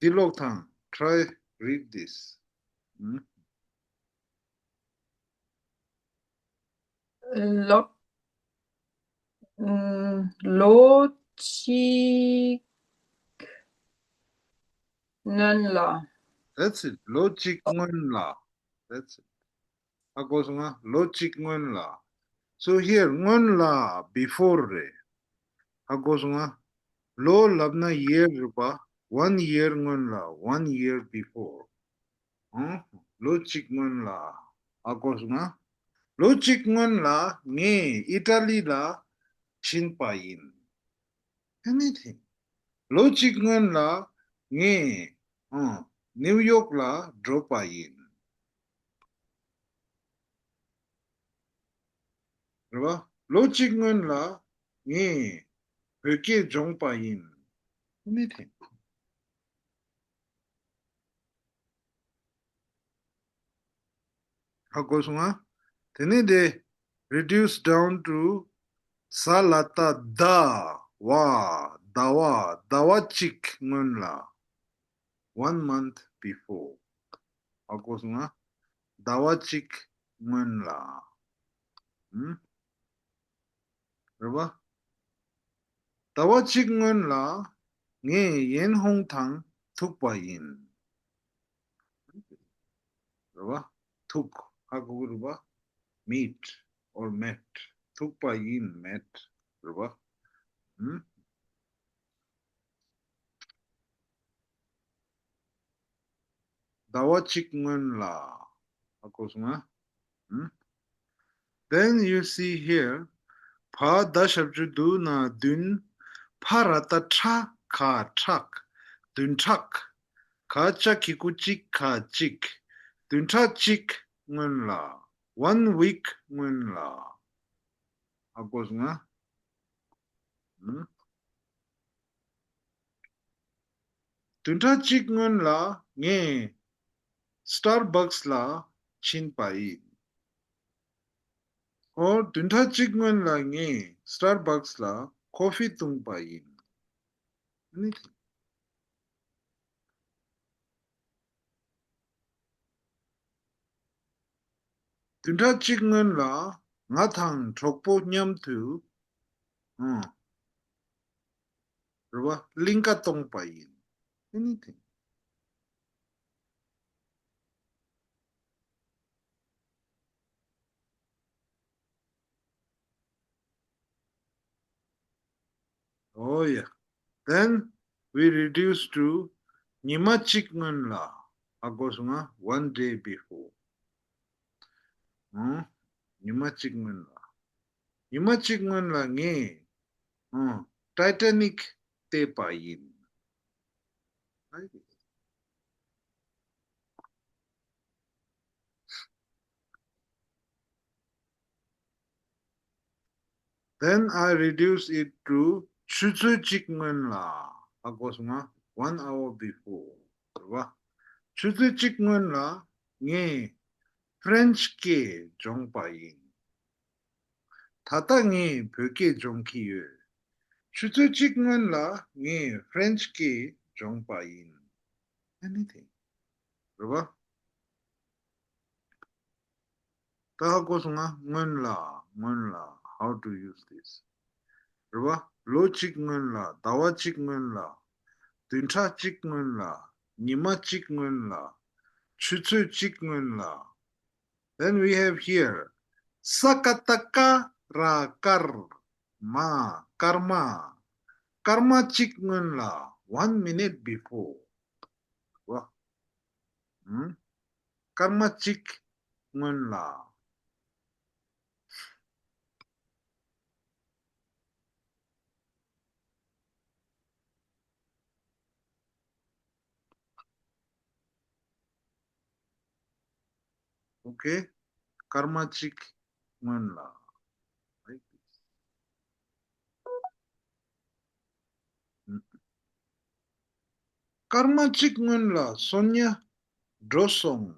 འདི་ཀློག་དང་། Try read this. ཨུམ། ལོ། ལོ་གཅིག་སྔོན་ལ། That's it. ལོ་གཅིག་སྔོན་ལ། That's it. ཧ་གོ་སོང་ང་། ལོ་གཅིག་སྔོན་ལ། So here སྔོན་ལ་before རེད། ཧ་གོ་སོང་ང་། ལོ་ལབ་ན་year རེད་པ། One year སྔོན་ལ། One year before. ཨང་། ལོ་གཅིག་སྔོན་ལ། ཧ་གོ་སོང་ང་། ལོ་གཅིག་སྔོན་ལ་ངས་ཨི་ཏྲ་ལི་ལ་ཕྱིན་པ་ཡིན། Anything. ལོ་གཅིག་སྔོན་ལ་ངས་ཨང་། ནིའུ་ཡོག་ལ་འགྲོ་པ་ཡིན། རེད་པ། ལོ་གཅིག་སྔོན་ལ་ངས་བོད་སྐད་སྦྱོང་པ་ཡིན། Anything. ཧ་གོ་སོང་ང་། དེ་ནས་དེ་reduce down to གཟའ་ལ་ད་ཟླ་བ། ཟླ་བ། ཟླ་བ་གཅིག་སྔོན་ལ། One month before. ཧ་གོ་སོང་ང་། ཟླ་བ་གཅིག་སྔོན་ལ། ཨུམ། རེད་པ། ཟླ་བ་གཅིག་སྔོན་ལ་ངས་ཡན་ཧུང་དང་ཐུག་པ་ཡིན། རེད་པ། ཐུག་ཧ་གོ་གི་རེད་པ། Meet or met. ཐུག་པ་ཡིན། Met. རེད་པ། ཨུམ། ཟླ་བ་གཅིག་སྔོན་ལ། ཧ་གོ་སོང་ང་། ཨུམ། Then you see here. ཕ་ད་ཞབས་ཀྱུ་དུ་ན་བདུན། ཕ་ར་ད་ཕྲ་ག་ཕྲག་བདུན་ཕྲག་ག་ཅ་གི་གུ་གཅིག་ག་གཅིག་བདུན་ཕྲག་གཅིག་སྔོན་ལ། One week སྔོན་ལ། ཧ་གོ་སོང་ང་། ཨུམ། བདུན་ཕྲག་གཅིག་སྔོན་ལ་ངས་Starbucks ལ་ཕྱིན་པ་ཡིན། ཨོ། བདུན་ཕྲག་གཅིག་སྔོན་ལ་ངས་Starbucks་ལ་ཀོ་ཧྥི་བཏུངས་པ་ཡིན། ཨ་ནི། བདུན་ཕྲག་གཅིག་སྔོན་ལ་ང་དང་གྲོགས་པོ་མཉམ་དུ། ཨང་། རེད་བ། གླིང་ག་གཏོང་པ་ཡིན། Anything. Oh yeah. Then we reduce to ཉི་མ་གཅིག་སྔོན་ལ། ཧ་གོ་སོང་ང་། One day before. ཨང་། ཉི་མ་གཅིག་སྔོན་ལ། ཉི་མ་གཅིག་སྔོན་ལ་ངས། ཨང་། Titanic་བལྟས་པ་ཡིན། Then I reduce it to ཆུ་ཚོད་གཅིག་སྔོན་ལ། ཧ་གོ་སོང་ང་། One hour before. རེད་བ། ཆུ་ཚོད་གཅིག་སྔོན་ལ་ངས་French་སྐད་སྦྱོང་པ་ཡིན། ད་ལྟ་ངས་བོད་སྐད་སྦྱོང་གི་ཡོད། ཆུ་ཚོད་གཅིག་སྔོན་ལ་ངས་French་སྐད་སྦྱོང་པ་ཡིན། Anything. རེད་བ། ད་ཧ་གོ་སོང་ང་། སྔོན་ལ། སྔོན་ལ། How to use this? རེད་བ། ལོ་གཅིག་སྔོན་ལ། ཟླ་བ་གཅིག་སྔོན་ལ། བདུན་ཕྲག་གཅིག་སྔོན་ལ། ཉི་མ་གཅིག་སྔོན་ལ། ཆུ་ཚོད་གཅིག་སྔོན་ལ། Then we have here ས་ཀ་བཏགས་སྐ་ར་སྐར་མ། སྐར་མ། སྐར་མ་གཅིག་སྔོན་ལ། One minute before. རེད་བ། ཨུམ། སྐར་མ་གཅིག་སྔོན་ལ། Okay. སྐར་མ་གཅིག་སྔོན་ལ། སྐར་མ་གཅིག་སྔོན་ལ་སོ་ཉ་འགྲོ་སོང་།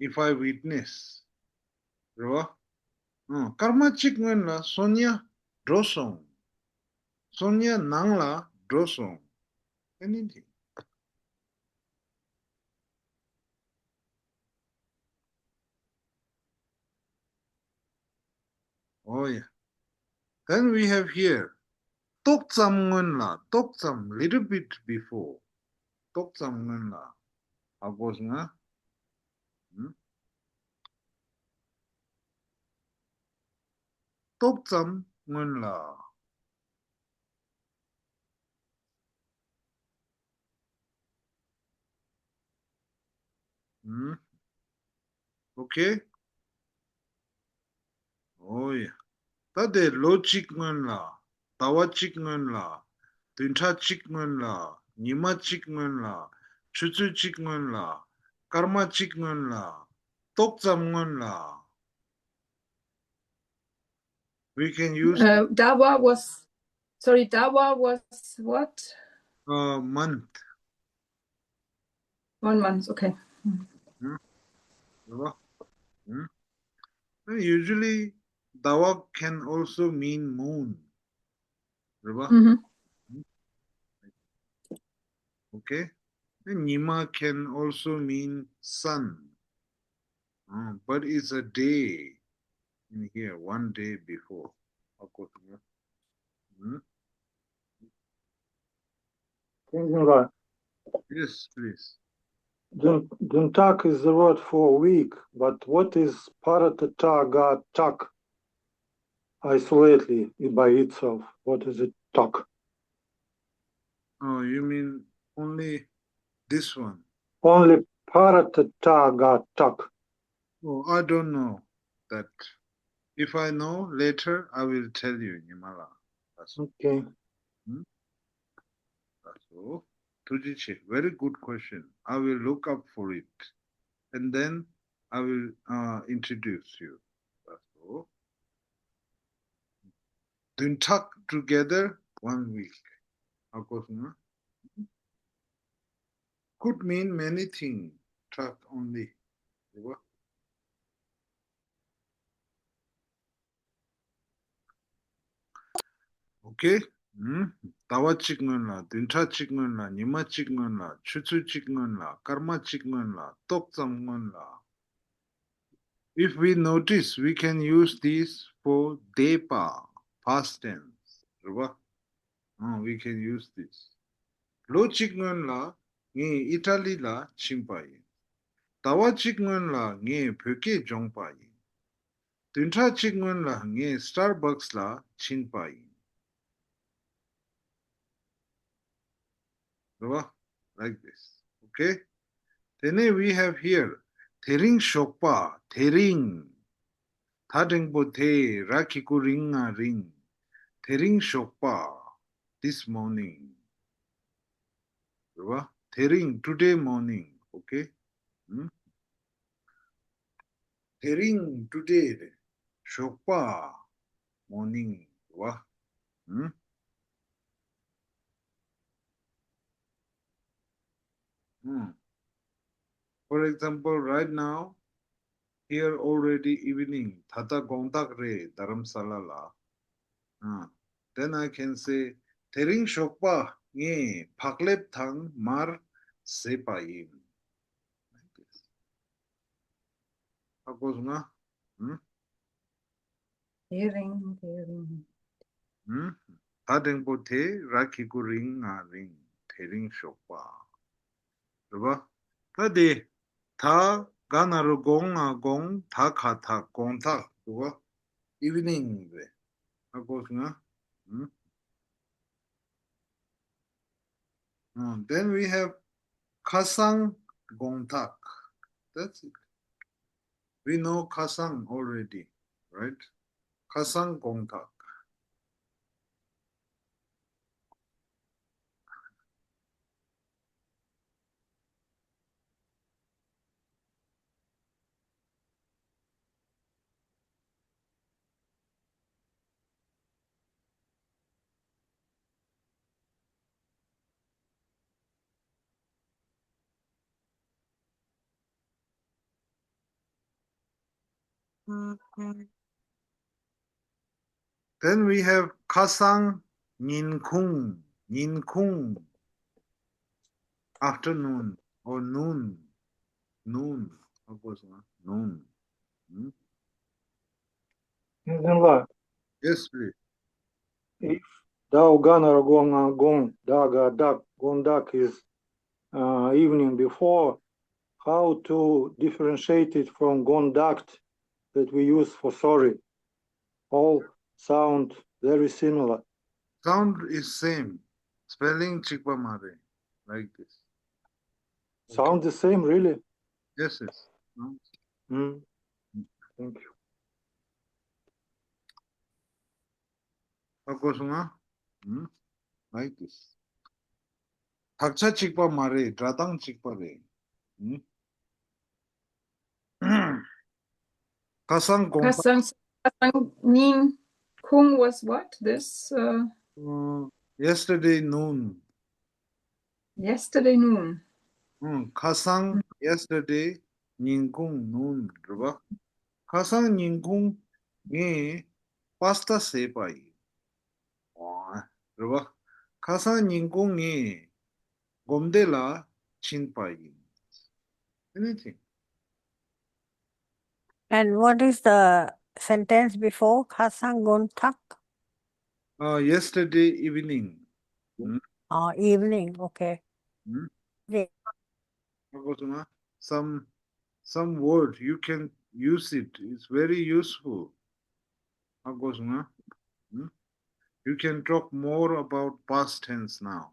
If I witness. རེད་བ། ཨང་། སྐར་མ་གཅིག་སྔོན་ལ་སོ་ཉ་འགྲོ་སོང་། སོ་ཉ་ནང་ལ་འགྲོ་སོང་། Anything. Oh yeah. Then we have here ཏོག་ཙམ་སྔོན་ལ། ཏོག་ཙམ། Little bit before. ཏོག་ཙམ་སྔོན་ལ། ཧ་གོ་སོང་ང་། ཨུམ། ཏོག་ཙམ་སྔོན་ལ། ཨུམ། Okay. Oh yeah. ད་དེ་ལོ་གཅིག་སྔོན་ལ། ཟླ་བ་གཅིག་སྔོན་ལ། བདུན་ཕྲག་གཅིག་སྔོན་ལ། ཉི་མ་གཅིག་སྔོན་ལ། ཆུ་ཚོད་གཅིག་སྔོན་ལ། སྐར་མ་གཅིག་སྔོན་ལ། ཏོག་ཙམ་སྔོན་ལ། We can use Uh, Dawa was, sorry, Dawa was what? A month. One month, okay. ཨུམ། རེད་བ། ཨུམ། Usually, ཟླ་བ་can also mean moon. རེད་བ། ཨུམ། Okay. ཉི་མ་can also mean sun. Uh, but it's a day in here, one day before. ཧ་གོ་སོང་ངམ། ཨུམ། Thinking about Yes, please. Dun- Duntak is the word for week, but what is Paratata ga tak isolatedly by itself? What is it tak? Oh, you mean only this one? Only Paratata ga tak. Oh, I don't know that. If I know later, I will tell you, ཉི་མ་ལ། That's all. Okay. Hmm? That's all. ཐུགས་རྗེ་ཆེ། Very good question. I will look up for it. And then I will uh, introduce you. That's all. བདུན་ཕྲག together one week. ཧ་གོ་སོང་ངམ། Could mean many things. ཕྲག་only. རེད་བ། Okay? ཟླ་བ་གཅིག་སྔོན་ལ། བདུན་ཕྲག་གཅིག་སྔོན་ལ། ཉི་མ་གཅིག་སྔོན་ལ། ཆུ་ཚོད་གཅིག་སྔོན་ལ། སྐར་མ་གཅིག་སྔོན་ལ། ཏོག་ཙམ་སྔོན་ལ། If we notice, we can use this for དེ་པ, past tense. རེད་བ། Uh, we can use this. ལོ་གཅིག་སྔོན་ལ་ངས་ཨི་ཊ་ལི་ལ་ཕྱིན་པ་ཡིན། ཟླ་བ་གཅིག་སྔོན་ལ་ངས་བོད་སྐད་སྦྱོང་པ་ཡིན། བདུན་ཕྲག་གཅིག་སྔོན་ལ་ངས་Starbucks ལ་ཕྱིན་པ་ཡིན། རེད་བ། Like this. Okay? དེ་ནས་we have here དེ་རིང་ཞོགས་པ། དེ་རིང་། ད་འགྲེང་བུ་དེ། ར་གི་གུ་རིང་ང་རིང་། དེ་རིང་ཞོགས་པ། This morning. རེད་བ། དེ་རིང་། today morning. Okay? དེ་རིང་། today རེད། ཞོགས་པ། morning རེད་བ། ཨུམ། ཨུམ། For example, right now, here already evening. ད་ལྟ་དགོང་དག་རེད། རྡ་རམ་ས་ལ་ལ། ཨ། Then I can say དེ་རིང་ཞོགས་པ་ངས་བག་ལེབ་དང་མར་བཟས་པ་ཡིན། ཧ་གོ་སོང་ང་། ཨུམ། དེ་རིང་། དེ་རིང་། ཨུམ། ད་འགྲེང་བུ་དེ། ར་གི་གུ་རིང་ང་རིང་། དེ་རིང་ཞོགས་པ། རེད་བ། ད་དེ། ད་ག་ན་རོ་དགོ་ང་དགོང་། ད་ག་དག་དགོང་དག་རེད་བ། evening རེད། ཧ་གོ་སོང་ང་། ཨུམ། ཨ། Then we have ཁ་སང་དགོང་དག། That's it. We know ཁ་སང་already, right? ཁ་སང་དགོང་དག། Then we have ཁ་སང་ཉིན་གུང་། ཉིན་གུང་། afternoon or noon. Noon. ཧ་གོ་སོང་ང་། noon. ཨུམ། Yes, please. If ད་ག་ན་རོ་དགོ་ང་དགོང་། ད་ག་དག་དགོང་དག is uh, evening before, how to differentiate it from དགོང་དག that we use for sorry? All sound very similar. Sound is same. Spelling གཅིག་པ་མ་རེད། Like this. Sound the same, really? Yes, yes. ཨུམ། Thank you. ཧ་གོ་སོང་ང་། ཨུམ། Like this. དག་ཆ་གཅིག་པ་མ་རེད། སྒྲ་གདངས་གཅིག་པ་རེད། ཨུམ། ཁ་སང་དགོང་དག་ཁ་སང་། ཁ་སང་ཉིན་གུང་was what? This, uh, Uh, yesterday noon. Yesterday noon. ཨུམ། ཁ་སང་། yesterday ཉིན་གུང་། noon རེད་བ། ཁ་སང་ཉིན་གུང་ངས་པ་སི་ཏ་བཟས་པ་ཡིན། ཨོ། རེད་བ། ཁ་སང་ཉིན་གུང་ངས་སྒོམ་སྡེ་ལ་ཕྱིན་པ་ཡིན། Anything. And what is the sentence before? ཁ་སང་དགོང་དག? Uh, yesterday evening. ཨ། evening. Okay. ཨུམ། རེད། ཧ་གོ་སོང་ང་། Some, some word you can use it. It's very useful. ཧ་གོ་སོང་ང་། ཨུམ། You can talk more about past tense now.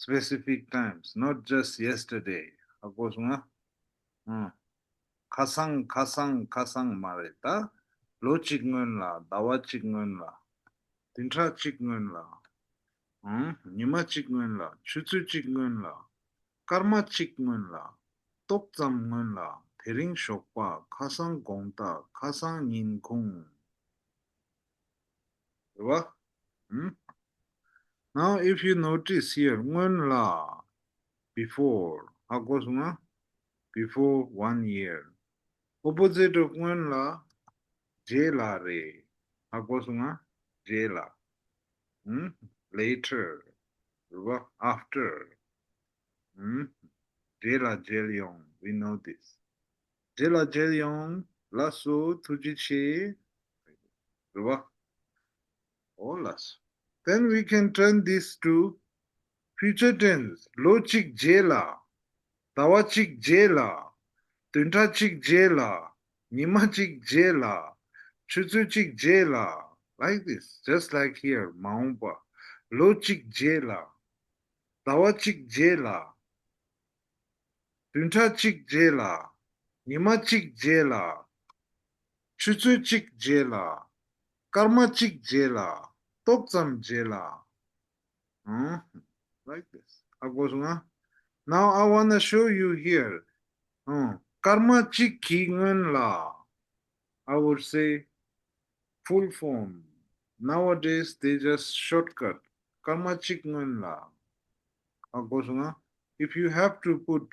Specific times, not just yesterday. ཧ་གོ་སོང་ང་། ཨུམ། ཁ་སང་། ཁ་སང་། ཁ་སང་མ་རེད་ད། ལོ་གཅིག་སྔོན་ལ། ཟླ་བ་གཅིག་སྔོན་ལ། བདུན་ཕྲག་གཅིག་སྔོན་ལ། ཨང་། ཉི་མ་གཅིག་སྔོན་ལ། ཆུ་ཚོད་གཅིག་སྔོན་ལ། སྐར་མ་གཅིག་སྔོན་ལ། ཏོག་ཙམ་སྔོན་ལ། དེ་རིང་ཞོགས་པ། ཁ་སང་དགོང་དག། ཁ་སང་ཉིན་གུང་། རེད་བ། ཨུམ། Now if you notice here, སྔོན་ལ། before. ཧ་གོ་སོང་ང་། before one year. Opposite of སྔོན་ལ། རྗེས་ལ་རེད། ཧ་གོ་སོང་ང་། རྗེས་ལ། ཨུམ། later རེད་བ། after ཨུམ། རྗེས་ལ་མཇལ་ཡོང་། We know this. རྗེས་ལ་མཇལ་ཡོང་། ལགས་སོ། ཐུགས་རྗེ་ཆེ། རེད་བ། འོ་ལགས་སོ། Then we can turn this to future tense. ལོ་གཅིག་རྗེས་ལ། ཟླ་བ་གཅིག་རྗེས་ལ། བདུན་ཕྲག་གཅིག་རྗེས་ལ། ཉི་མ་གཅིག་རྗེས་ལ། ཆུ་ཚོད་གཅིག་རྗེས་ལ། Like this, just like here. མ་འོངས་པ། ལོ་གཅིག་རྗེས་ལ། ཟླ་བ་གཅིག་རྗེས་ལ། བདུན་ཕྲག་གཅིག་རྗེས་ལ། ཉི་མ་གཅིག་རྗེས་ལ། ཆུ་ཚོད་གཅིག་རྗེས་ལ། སྐར་མ་གཅིག་རྗེས་ལ། ཏོག་ཙམ་རྗེས་ལ། ཨང་། Like this. ཧ་གོ་སོང་ང་། Now I wanna show you here. ཨང་། སྐར་མ་གཅིག་གི་སྔོན་ལ། I would say full form. Nowadays they just shortcut. སྐར་མ་གཅིག་སྔོན་ལ། ཧ་གོ་སོང་ང་། If you have to put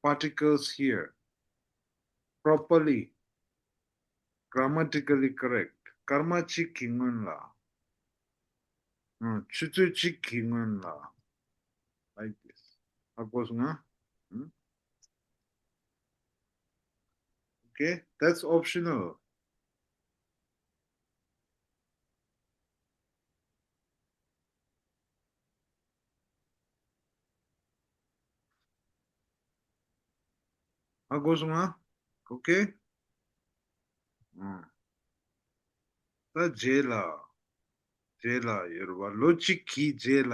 particles here properly, grammatically correct. སྐར་མ་གཅིག་གི་སྔོན་ལ། ཨང་། ཆུ་ཚོད་གཅིག་གི་སྔོན་ལ། Like this. ཧ་གོ་སོང་ང་། ཨང་། Okay, that's optional. ཧ་གོ་སོང་ང་། Okay. ཨང་། ད་རྗེས་ལ། རྗེས་ལ་ཡོད་རེད་བ། ལོ་གཅིག་གི་རྗེས་ལ།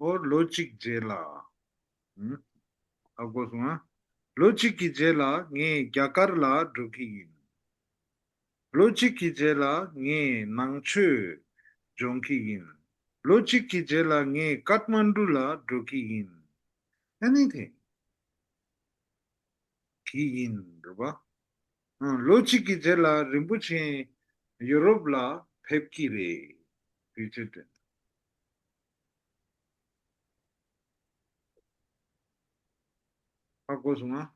ཨོ་ལོ་གཅིག་རྗེས་ལ། ཨང་། ཧ་གོ་སོང་ང་། ལོ་གཅིག་གི་རྗེས་ལ་ངས་རྒྱ་གར་ལ་འགྲོ་གི་ཡིན། ལོ་གཅིག་གི་རྗེས་ལ་ངས་ནང་ཆོས་སྦྱོང་གི་ཡིན། ལོ་གཅིག་གི་རྗེས་ལ་ངས་ཀཏ་མན་ཌུ་ལ་འགྲོ་གི་ཡིན། Anything. གི་ཡིན་རེད་བ། ཨང་། ལོ་གཅིག་གི་རྗེས་ལ་རིན་པོ་ཆེ་ཡུ་རོབ་ལ་ཕེབས་ཀྱི་རེད། Future tense. ཧ་གོ་སོང་ང་།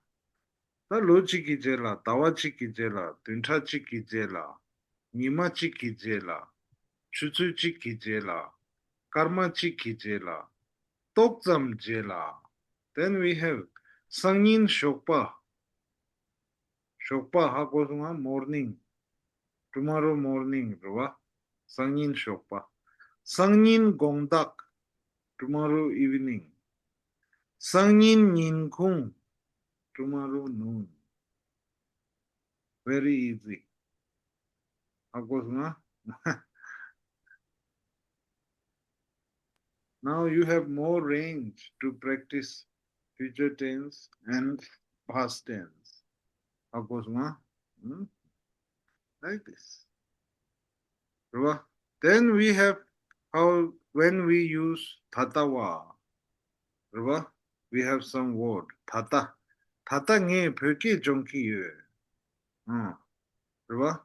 ད་ལོ་གཅིག་གི་རྗེས་ལ། ཟླ་བ་གཅིག་གི་རྗེས་ལ། བདུན་ཕྲག་གཅིག་གི་རྗེས་ལ། ཉི་མ་གཅིག་གི་རྗེས་ལ། ཆུ་ཚོད་གཅིག་གི་རྗེས་ལ། སྐར་མ་གཅིག་གི་རྗེས་ལ། ཏོག་ཙམ་རྗེས་ལ། Then we have སང་ཉིན་ཞོགས་པ། ཞོགས་པ། ཧ་གོ་སོང་ང་། Morning. Tomorrow morning རེད་བ། སང་ཉིན་ཞོགས་པ། སང་ཉིན་དགོང་དག Tomorrow evening. སང་ཉིན་ཉིན་གུང Tomorrow noon. Very easy. ཧ་གོ་སོང་ང་། Now you have more range to practice future tense and past tense. ཧ་གོ་སོང་ང་། ཨང་། Like this. རེད་བ། Then we have how when we use ད་ལྟ་བ། རེད་བ། We have some word. ད་ལྟ། ད་ལྟ་ངས་བོད་སྐད་སྦྱོང་གི་ཡོད། ཨང་། རེད་བ།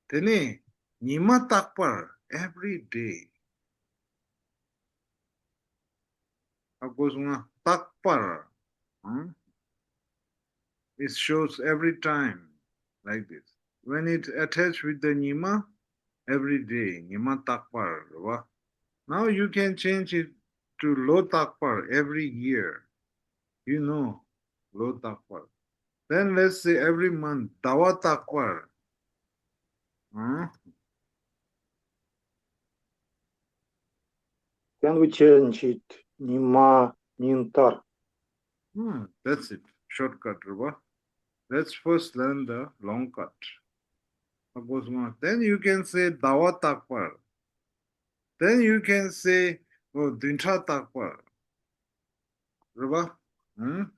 དེ་ནས་ཉི་མ་རྟག་པར། Every day. ཧ་གོ་སོང་ང་། རྟག་པར། ཨང་། It shows every time like this. When it attached with the ཉི་མ, every day. ཉི་མ་རྟག་པར་རེད་བ། Now you can change it to ལོ་རྟག་པར། Every year. You know, ལོ་རྟག་པར། Then let's say every month. ཟླ་བ་རྟག་པར། ཨང་། Can we change it? ཉི་མ། ཉིན་ལྟར། Hmm, that's it. Shortcut རེད་བ། Let's first learn the long cut. ཧ་གོ་སོང་ང་། Then you can say ཟླ་བ་རྟག་པར། Then you can say, oh, བདུན་ཕྲག་རྟག་པར། རེད་བ། ཨང་།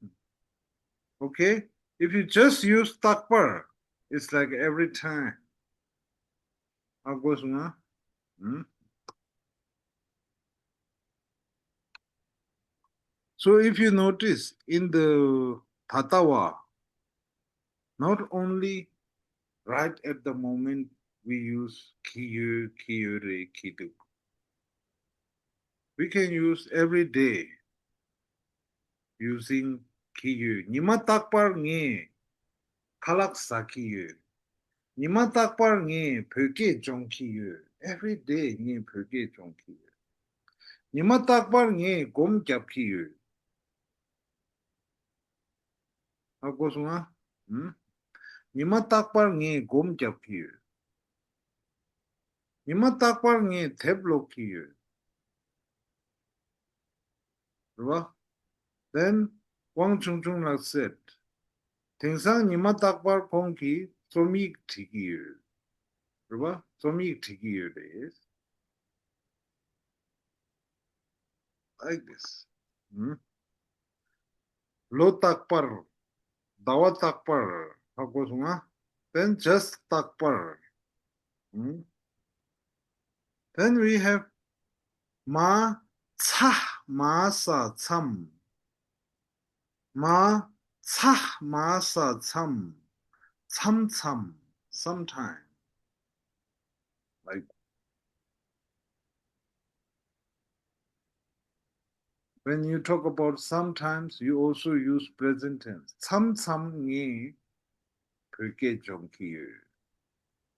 Okay? If you just use རྟག་པར, it's like every time. ཧ་གོ་སོང་ང་། ཨང་། So if you notice in the ད་ལྟ་བ། Not only right at the moment we use གྱི་ཡོད། གྱི་ཡོད་རེད། གྱི་འདུག We can use every day using གྱི་ཡོད། ཉི་མ་རྟག་པར་ངས་ཁ་ལག་ཟ་གི་ཡོད། ཉི་མ་རྟག་པར་ངས་བོད་སྐད་སྦྱོང་གི་ཡོད། Every day ངས་བོད་སྐད་སྦྱོང་གི་ཡོད། ཉི་མ་རྟག་པར་ངས་སྒོམ་རྒྱབ་ཀྱི་ཡོད། ཧ་གོ་སོང་ང་། ཨུམ། ཉི་མ་རྟག་པར་ངས་སྒོམ་རྒྱབ་ཀྱི་ཡོད། ཉི་མ་རྟག་པར་ངས་དེབ་ཀློག་གི་ཡོད། རེད་བ། Then དབང་ཆུང་ཆུང་ལགས་said, དེང་སང་ཉི་མ་རྟག་པར་ཁོང་གིས་རྩོམ་ཡིག་བྲིས་ཀྱི་ཡོད། རེད་བ། རྩོམ་ཡིག་བྲིས་ཀྱི་ཡོད་རེད། Like this. ཨུམ། ལོ་རྟག་པར། ཟླ་བ་རྟག་པར། ཧ་གོ་སོང་ང་། Then just རྟག་པར། ཨུམ། Then we have མ་ཚ་མ་ས་མཚམས། མ་ཚ་མ་ས་མཚམས། མཚམས་མཚམས། Sometime. Like, when you talk about sometimes, you also use present tense. མཚམས་མཚམས་ངས་བོད་སྐད་སྦྱོང་གི་ཡོད།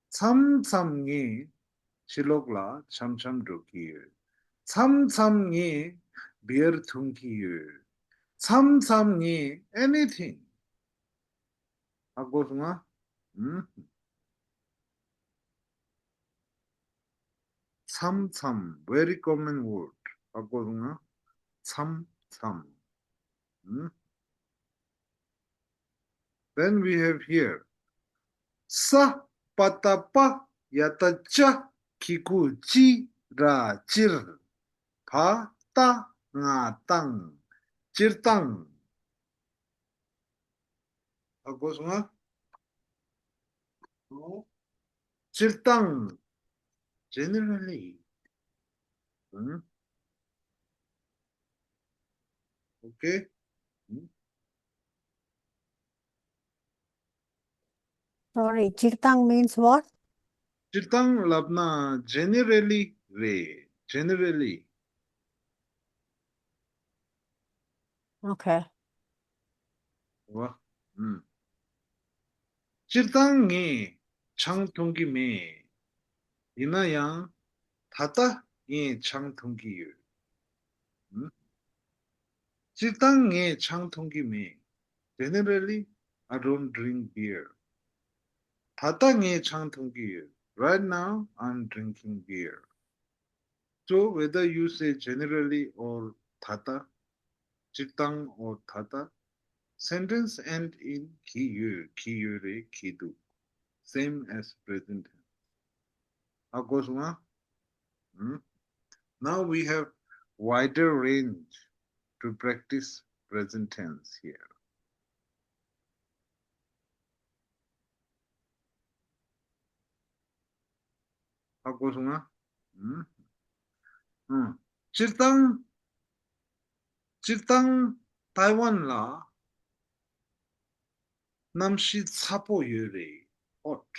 མཚམས་མཚམས་ངས་ཕྱི་ལོགས་ལ་འཆམ་འཆམ་འགྲོ་གི་ཡོད། མཚམས་མཚམས་ངས་བི་ཡར་འཐུང་གི་ཡོད། མཚམས་མཚམས་ངས་anything. ཧ་གོ་སོང་ང་། ཨུམ། མཚམས་མཚམས། Very common word. ཧ་གོ་སོང་ང་། མཚམས་མཚམས། ཨུམ། Then we have here ས་པ་ཏ་པ་ཡ་ཏ་ཅ་གི་གུ་ཅི་ར་ཅིར། བ་ཏ་ང་བཏང་། སྤྱིར་བཏང་། ཧ་གོ་སོང་ང་། སྤྱིར་བཏང་། Generally. ཨུམ། Okay. Sorry, སྤྱིར་བཏང་means what? སྤྱིར་བཏང་ལབ་ན་generally རེད། Generally. Okay. རེད་བ། ཨུམ། སྤྱིར་བཏང་ངས་ཆང་འཐུང་གི་མེད། ཡིན་ན་ཡང་ད་ལྟ་ངས་ཆང་འཐུང་གི་ཡོད། ཨུམ། སྤྱིར་བཏང་ངས་ཆང་འཐུང་གི་མེད། Generally, I don't drink beer. ད་ལྟ་ངས་ཆང་འཐུང་གི་ཡོད། Right now, I'm drinking beer. So whether you say generally or ད་ལྟ། སྤྱིར་བཏང་or ད་ལྟ། Sentence end in གི་ཡོད། གི་ཡོད་རེད། གི་འདུག Same as present tense. ཧ་གོ་སོང་ང་། ཨུམ། Now we have wider range to practice present tense here. ཧ་གོ་སོང་ང་། ཨུམ། ཨུམ། སྤྱིར་བཏང་། སྤྱིར་བཏང་ཐའེ་ཝན་ལ་གནམ་གཤིས་ཚ་པོ་ཡོད་རེད། Hot.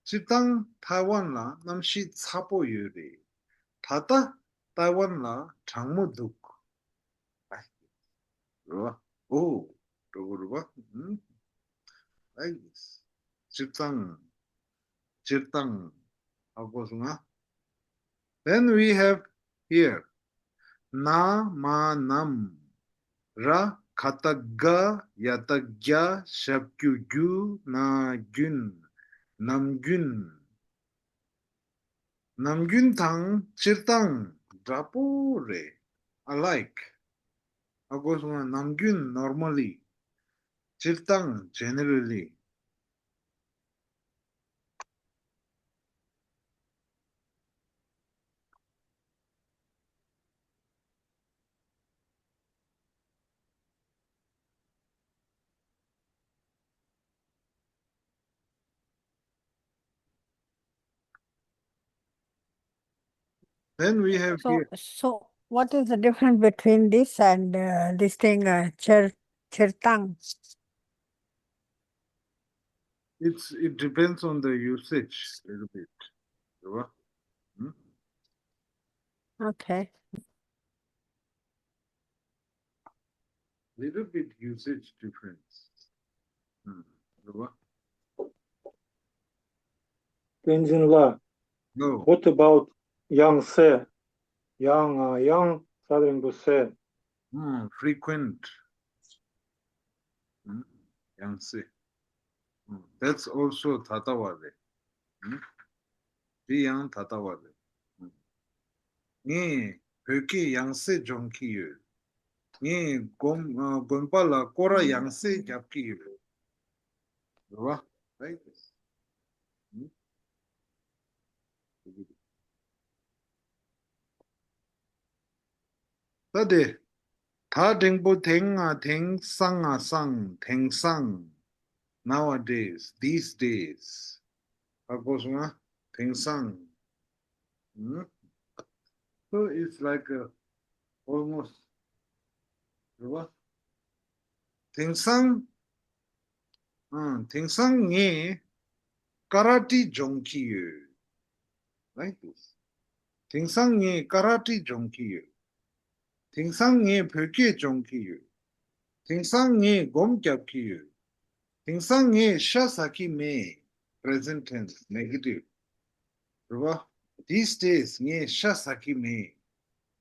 སྤྱིར་བཏང་ཐའེ་ཝན་ལ་གནམ་གཤིས་ཚ་པོ་ཡོད་རེད། ད་ལྟ་ཐའེ་ཝན་ལ་གྲང་མོ་འདུག་རེད་བ། ཨོ། འགྲོ་གི་རེད་བ། ཨུམ། Like this. སྤྱིར་བཏང་། སྤྱིར་བཏང་། ཧ་གོ་སོང་ང་། Then we have here ན་མ་ནམ། ར་ག་བཏགས་རྒ་ཡ་བཏགས་རྒྱ་ཞབས་ཀྱུ་རྒྱུ་ན་རྒྱུན། ནམ་རྒྱུན། ནམ་རྒྱུན་དང་སྤྱིར་བཏང་འདྲ་པོ་རེད། Alike. ཧ་གོ་སོང་ང་། ནམ་རྒྱུན། Normally. སྤྱིར་བཏང་། Generally. Then we have So, here. So what is the difference between this and uh, this thing, uh, ཆེར་ཆེར་བཏང? It's, it depends on the usage a little bit. རེད་བ། ཨུམ། Okay. Little bit usage difference. ཨུམ། རེད་བ། བསྟན་འཛིན་ལགས། No. What about ཡང་སེ། ཡང་ང་ཡང་ས་རིང་པོ་སེ། Mm, frequent. Mm, ཡང་སེ། Mm, that's also ད་ལྟ་བ་རེད། Mm, འདི་ཡང་ད་ལྟ་བ་རེད། Mm. ངས་བོད་སྐད་ཡང་སེ་སྦྱོང་གི་ཡོད། ངས་དགོན་ཨ་དགོན་པ་ལ་སྐོར་ར་ཡང་སེ་རྒྱབ་ཀྱི་ཡོད། རེད་བ། Right? Mm. ད་དེ། ད་འགྲེང་པོ་དེང་ང་དེང་སང་ང་སང་དེང་སང་། Nowadays, these days. ཧ་གོ་སོང་ང་། དེང་སང་། ཨུམ། So it's like uh, almost རེད་བ། དེང་སང་། ཨང་། དེང་སང་ངས་ཀ་ར་ཏི་སྦྱོང་གི་ཡོད། Like this. དེང་སང་ངས་ཀ་ར་ཏི་སྦྱོང་གི་ཡོད། དེང་སང་ངས་བོད་སྐད་སྦྱོང་གི་ཡོད། དེང་སང་ངས་སྒོམ་རྒྱབ་ཀྱི་ཡོད། དེང་སང་ངས་ཤ་ཟ་གི་མེད། Present tense, negative. རེད་བ། These days ངས་ཤ་ཟ་གི་མེད།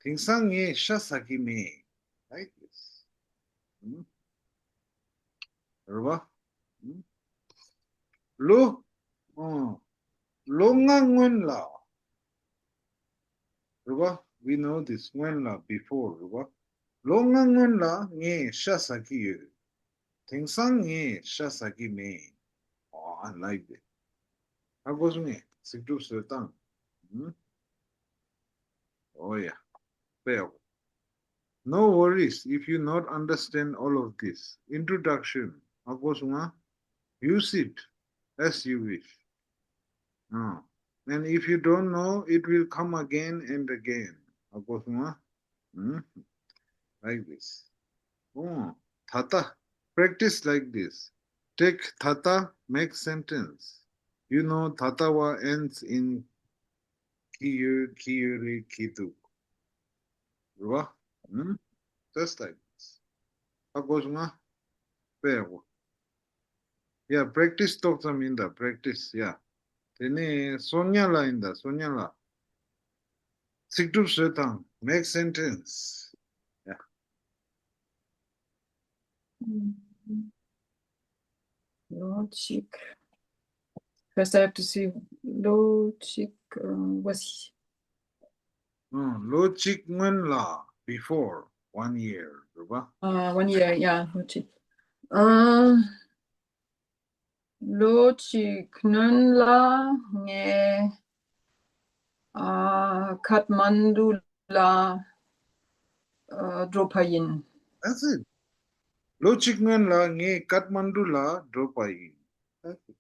དེང་སང་ངས་ཤ་ཟ་གི་མེད། Like this. ཨུམ། རེད་བ། ཨུམ། ལོ། ཨང་། ལོ་ལྔ་སྔོན་ལ། རེད་བ། We know this. སྔོན་ལ། Before. རེད་བ། ལོ་ལྔ་སྔོན་ལ་ངས་ཤ་ཟ་གི་ཡོད། དེང་སང་ངས་ཤ་ཟ་གི་མེད། Oh, I like that. ཧ་གོ་སོང་ངས། ཚིག་གྲུབ་བཟོ་སྟངས། ཨུམ། Oh yeah. དཔེ་ཡག་པོ། No worries if you not understand all of this. Introduction. ཧ་གོ་སོང་ང་། Use it as you wish. Uh, and if you don't know, it will come again and again. ཧ་གོ་སོང་ང་། ཨུམ། Like this. Oh, ད་ལྟ། Practice like this. Take ད་ལྟ, make sentence. You know, ད་ལྟ་བ་ends in གི་ཡོད། གི་ཡོད་རེད། གི་འདུག་རེད་བ། ཨུམ། Just like this. ཧ་གོ་སོང་ང་། དཔེ་ཡག་པོ། Yeah, practice ཏོག་ཙམ་ཡིན་ད། Practice, yeah. དེ་ནས་སོ་ཉ་ལ་ཡིན་ད། སོ་ཉ་ལ། ཚིག་གྲུབ་བཟོ་དང་། Make sentence. Yeah. Logic. First, I have to see logic. Uh, was ཨང་། ལོ་གཅིག་སྔོན་ལ། Before. One year. རེད་བ། uh, one year, yeah, logic. Uh, ལོ་གཅིག་སྔོན་ལ་ངས་ཨ་ཁཐ་མན་ཌུ་ལ་ཨ་འགྲོ་པ་ཡིན། That's it. ལོ་གཅིག་སྔོན་ལ་ངས་ཁཐ་མན་ཌུ་ལ་འགྲོ་པ་ཡིན། That's it.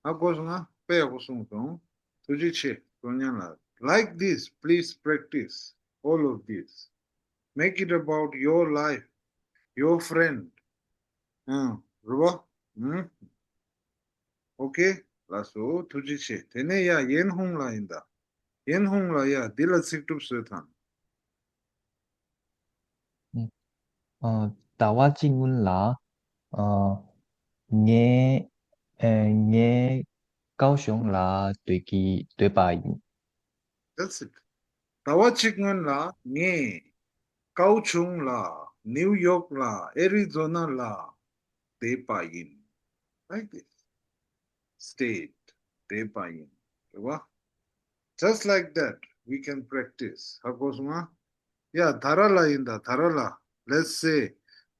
ཧ་གོ་སོང་ང་། དཔེ་ཡག་པོ་གསུངས་སོང་། ཐུགས་རྗེ་ཆེ། སོ་ཉ་ལགས། Like this, please practice all of this. Make it about your life, your friend. ཨང་། རེད་བ། ཨང་། Okay. ལགས་སོ། ཐུགས་རྗེ་ཆེ། དེ་ནས་ཡ་ཡན་ཧུང་ལགས་ཡིན་ད། ཡན་ཧུང་ལགས། ཡ་འདི་ལ་ཚིག་གྲུབ་བཟོས་དང་། ཨ། ཟླ་བ་གཅིག་སྔོན་ལ། ཨ། ངས། ཨ། ངས་ཀའོ་ཤུང་ལ་སྡོད་ཀྱི། སྡོད་པ་ཡིན། That's it. ཟླ་བ་གཅིག་སྔོན་ལ་ངས་ཀའོ་ཆུང་ལ། ནིའུ་ཡོག་ལ། ཨེ་རི་ཛོ་ན་ལ་བསྡད་པ་ཡིན། Like this. Stayed. བསྡད་པ་ཡིན། རེད་བ། Just like that, we can practice. ཧ་གོ་སོང་ང་། ཡ་ད་ར་ལ་ཡིན་ད། ད་ར་ལ། Let's say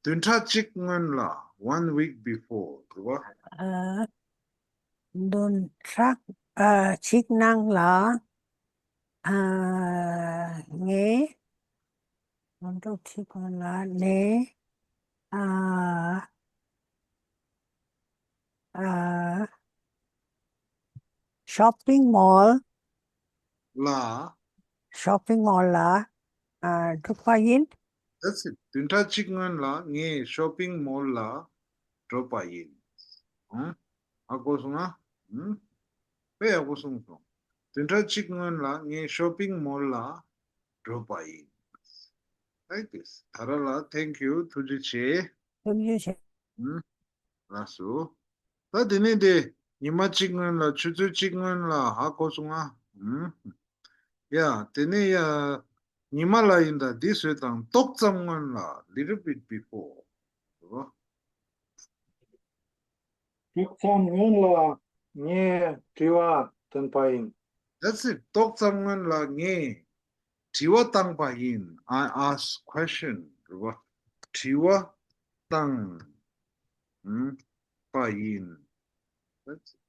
བདུན་ཕྲག་གཅིག་སྔོན་ལ། One week before. རེད་བ། ཨ། བདུན་ཕྲག་ཨ་གཅིག་ནང་ལ། ཨ། ངས། བདུན་ཕྲག་གཅིག་སྔོན་ལ་ངས། ཨ། ཨ། shopping mall. ལ། shopping mall ལ། ཨ། འགྲོ་པ་ཡིན། That's it. བདུན་ཕྲག་གཅིག་སྔོན་ལ་ངས་shopping mall ལ་འགྲོ་པ་ཡིན། ཨང་། ཧ་གོ་སོང་ང་། ཨང་། དཔེ་ཡག་པོ་གསུངས་སོང་། བདུན་ཕྲག་གཅིག་སྔོན་ལ་ངས་shopping mall ལ་འགྲོ་པ་ཡིན། Like this. ད་ར་ལ། Thank you. ཐུགས་རྗེ་ཆེ། ཐུགས་རྗེ་ཆེ། ཨང་། ལགས་སོ། ད་དེ་ནས་དེ། ཉི་མ་གཅིག་སྔོན་ལ། ཆུ་ཚོད་གཅིག་སྔོན་ལ། ཧ་གོ་སོང་ང་། ཨུམ། ཡ། དེ་ནས་ཡ། ཉི་མ་ལ་ཡིན་ད། འདི་བཟོས་དང་། ཏོག་ཙམ་སྔོན་ལ། little bit before. རེད་བ། ཏོག་ཙམ་སྔོན་ལ་ངས་དྲི་བ་བཏོན་པ་ཡིན། That's it. ཏོག་ཙམ་སྔོན་ལ་ངས་དྲི་བ་བཏང་པ་ཡིན། I ask question. རེད་བ། དྲི་བ་བཏང་ཨུམ་པ་ཡིན། That's it.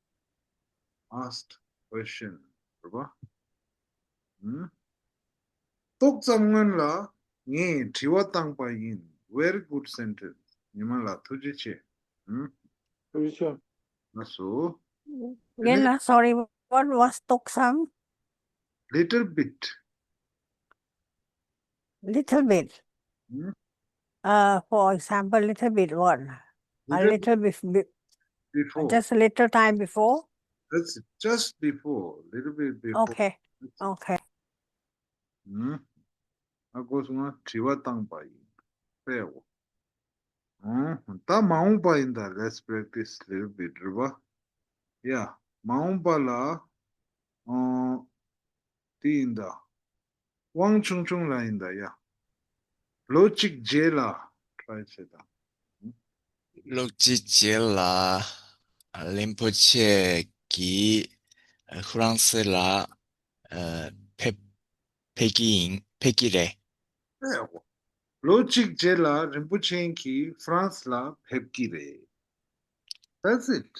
Asked question. རེད་བ། ཨུམ། ཏོག་ཙམ་སྔོན་ལ་ངས་དྲི་བ་བཏང་པ་ཡིན། Very good sentence. ཉི་མ་ལགས་ཐུགས་རྗེ་ཆེ། ཨུམ། ཐུགས་རྗེ་ཆེ། ལགས་སོ། རྒན་ལགས། Sorry, what was ཏོག་ཙམ། Little bit. Little bit. ཨུམ། Uh, for example, little bit what? A little little bit, bit before. Just a little time before? That's it. Just before. Little bit before. Okay. Okay. ཨུམ། ཨ་གོ་སོང་ང་། དྲི་བ་བཏང་པ་ཡིན། དཔེ་འོ། ཨུམ། ད་མ་འོངས་པ་ཡིན་ད། Let's practice little bit. རེད་བ། ཡ། མ་འོངས་པ་ལ། ཨོ། དེ་ཡིན་ད། དབང་ཆུང་ཆུང་ལ་ཡིན་ད་ཡ། ལོ་གཅིག་རྗེས་ལ་try བྱེད་དང་། ལོ་གཅིག་རྗེས་ལ་རིན་པོ་ཆེ་གིས་ཧྥ་རན་སི་ལ་ཨ་ཕེབས་ཕེབས་ཀྱི་ཡིན། ཕེབས་ཀྱི་རེད། ལོ་གཅིག་རྗེས་ལ་རིན་པོ་ཆེ་གིས་ཧྥ་རན་སི་ལ་ཕེབས་ཀྱི་རེད། That's it.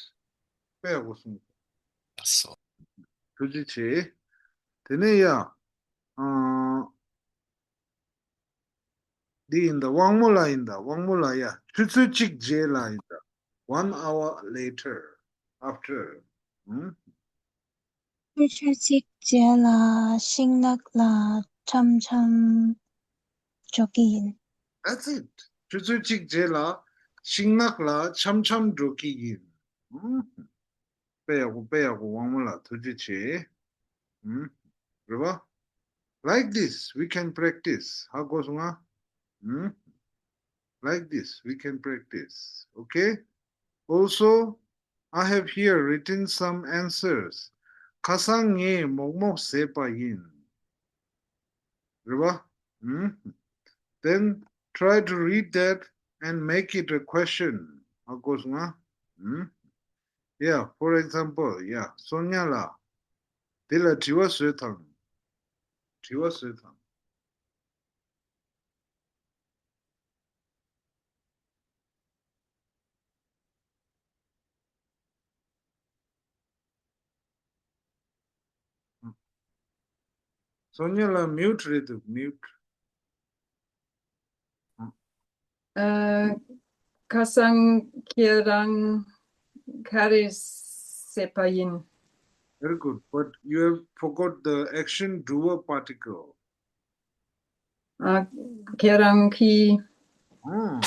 དཔེ་ཡག་པོ་གསུངས། ལགས་སོ། ཐུགས་རྗེ་ཆེ། དེ་ནས་ཡ། ཨ། འདི་ཡིན་ད། དབང་མོ་ལ་ཡིན་ད། དབང་མོ་ལ་ཡ། ཆུ་ཚོད་གཅིག་རྗེས་ལ་ཡིན་ད། One hour later, after. ཨུམ། ཆུ་ཚོད་གཅིག་རྗེས་ལ་ཤིང་ནགས་ལ་འཆམ་འཆམ་འགྲོ་གི་ཡིན། That's it. ཆུ་ཚོད་གཅིག་རྗེས་ལ་ཤིང་ནགས་ལ་འཆམ་འཆམ་འགྲོ་གི་ཡིན། ཨུམ། དཔེ་ཡག་པོ། དཔེ་ཡག་པོ། དབང་མོ་ལགས་ཐུགས་རྗེ་ཆེ། ཨུམ། རེད་བ། Like this, we can practice. ཧ་གོ་སོང་ང་། ཨུམ། Like this, we can practice. Okay? Also, I have here written some answers. ཁ་སང་ངས་མོག་མོག་བཟས་པ་ཡིན། རེད་བ། ཨུམ། Then try to read that and make it a question. ཧ་གོ་སོང་ང་། ཨུམ། Yeah, for example, yeah, སོན་ཉ་ལགས། འདི་ལ་དྲི་བ་བཟོས་དང་། དྲི་བ་བཟོས་དང་། སོན་ཉ་ལགས་mute རེད་འདུག mute. ཨ། ཁ་སང་ཁྱེད་རང་ག་རེ་བཟས་པ་ཡིན། Very good, but you have forgot the action doer particle. ཨ། ཁྱེད་རང་གིས། ཨ།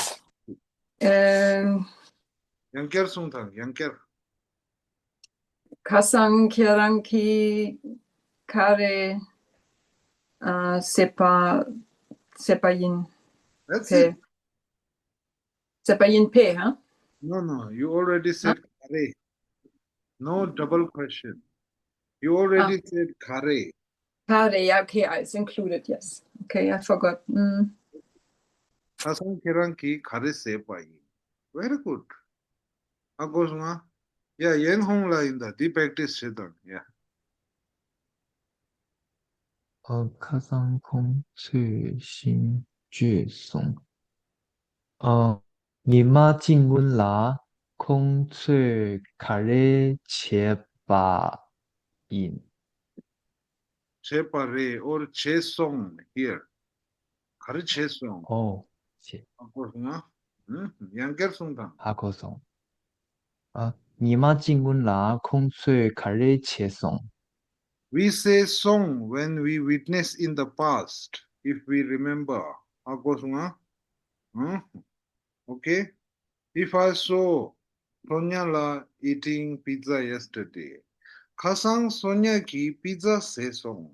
ཨེ། ཡང་བསྐྱར་གསུངས་དང་། ཡང་བསྐྱར། ཁ་སང་ཁྱེད་རང་གིས་ག་རེ་ཨ་བཟས་པ་བཟས་པ་ཡིན། That's it. བཟས་པ་ཡིན་པས། ཧ། No, no, you already said ག་རེ། No double question. You already said ག་རེ། ག་རེ། Yeah, okay, it's included, yes. Okay, I forgot. ཁ་སང་ཁྱེད་རང་གིས་ག་རེ་བཟས་པ་ཡིན། Very good. ཧ་གོ་སོང་ང་། ཡ། ཡན་ཧོང་ལགས་ཡིན་ད། འདི་practice བྱེད་དང་། ཡ། ཨ། ཁ་སང་ཁོང་ཚོས་ཞིང་བཅད་སོང་། ཨ། ཉི་མ་གཅིག་སྔོན་ལ་ཁོང་ཚོས་ག་རེ་བྱས་པ་ཡིན། བྱས་པ་རེད། or བྱས་སོང་། Here. ག་རེ་བྱས་སོང་། ཨོ། བྱས། ཧ་གོ་སོང་ང་། ཡང་བསྐྱར་གསུངས་དང་། ཧ་གོ་སོང་། ཨ། ཉི་མ་གཅིག་སྔོན་ལ་ཁོང་ཚོས་ག་རེ་བྱས་སོང་། We say སོང་when we witness in the past, if we remember. ཧ་གོ་སོང་ང་། Okay? If I saw Sonia la eating pizza yesterday, ཁ་སང་སོ་ཉ་གིས་པི་ཛ་བཟས་སོང་།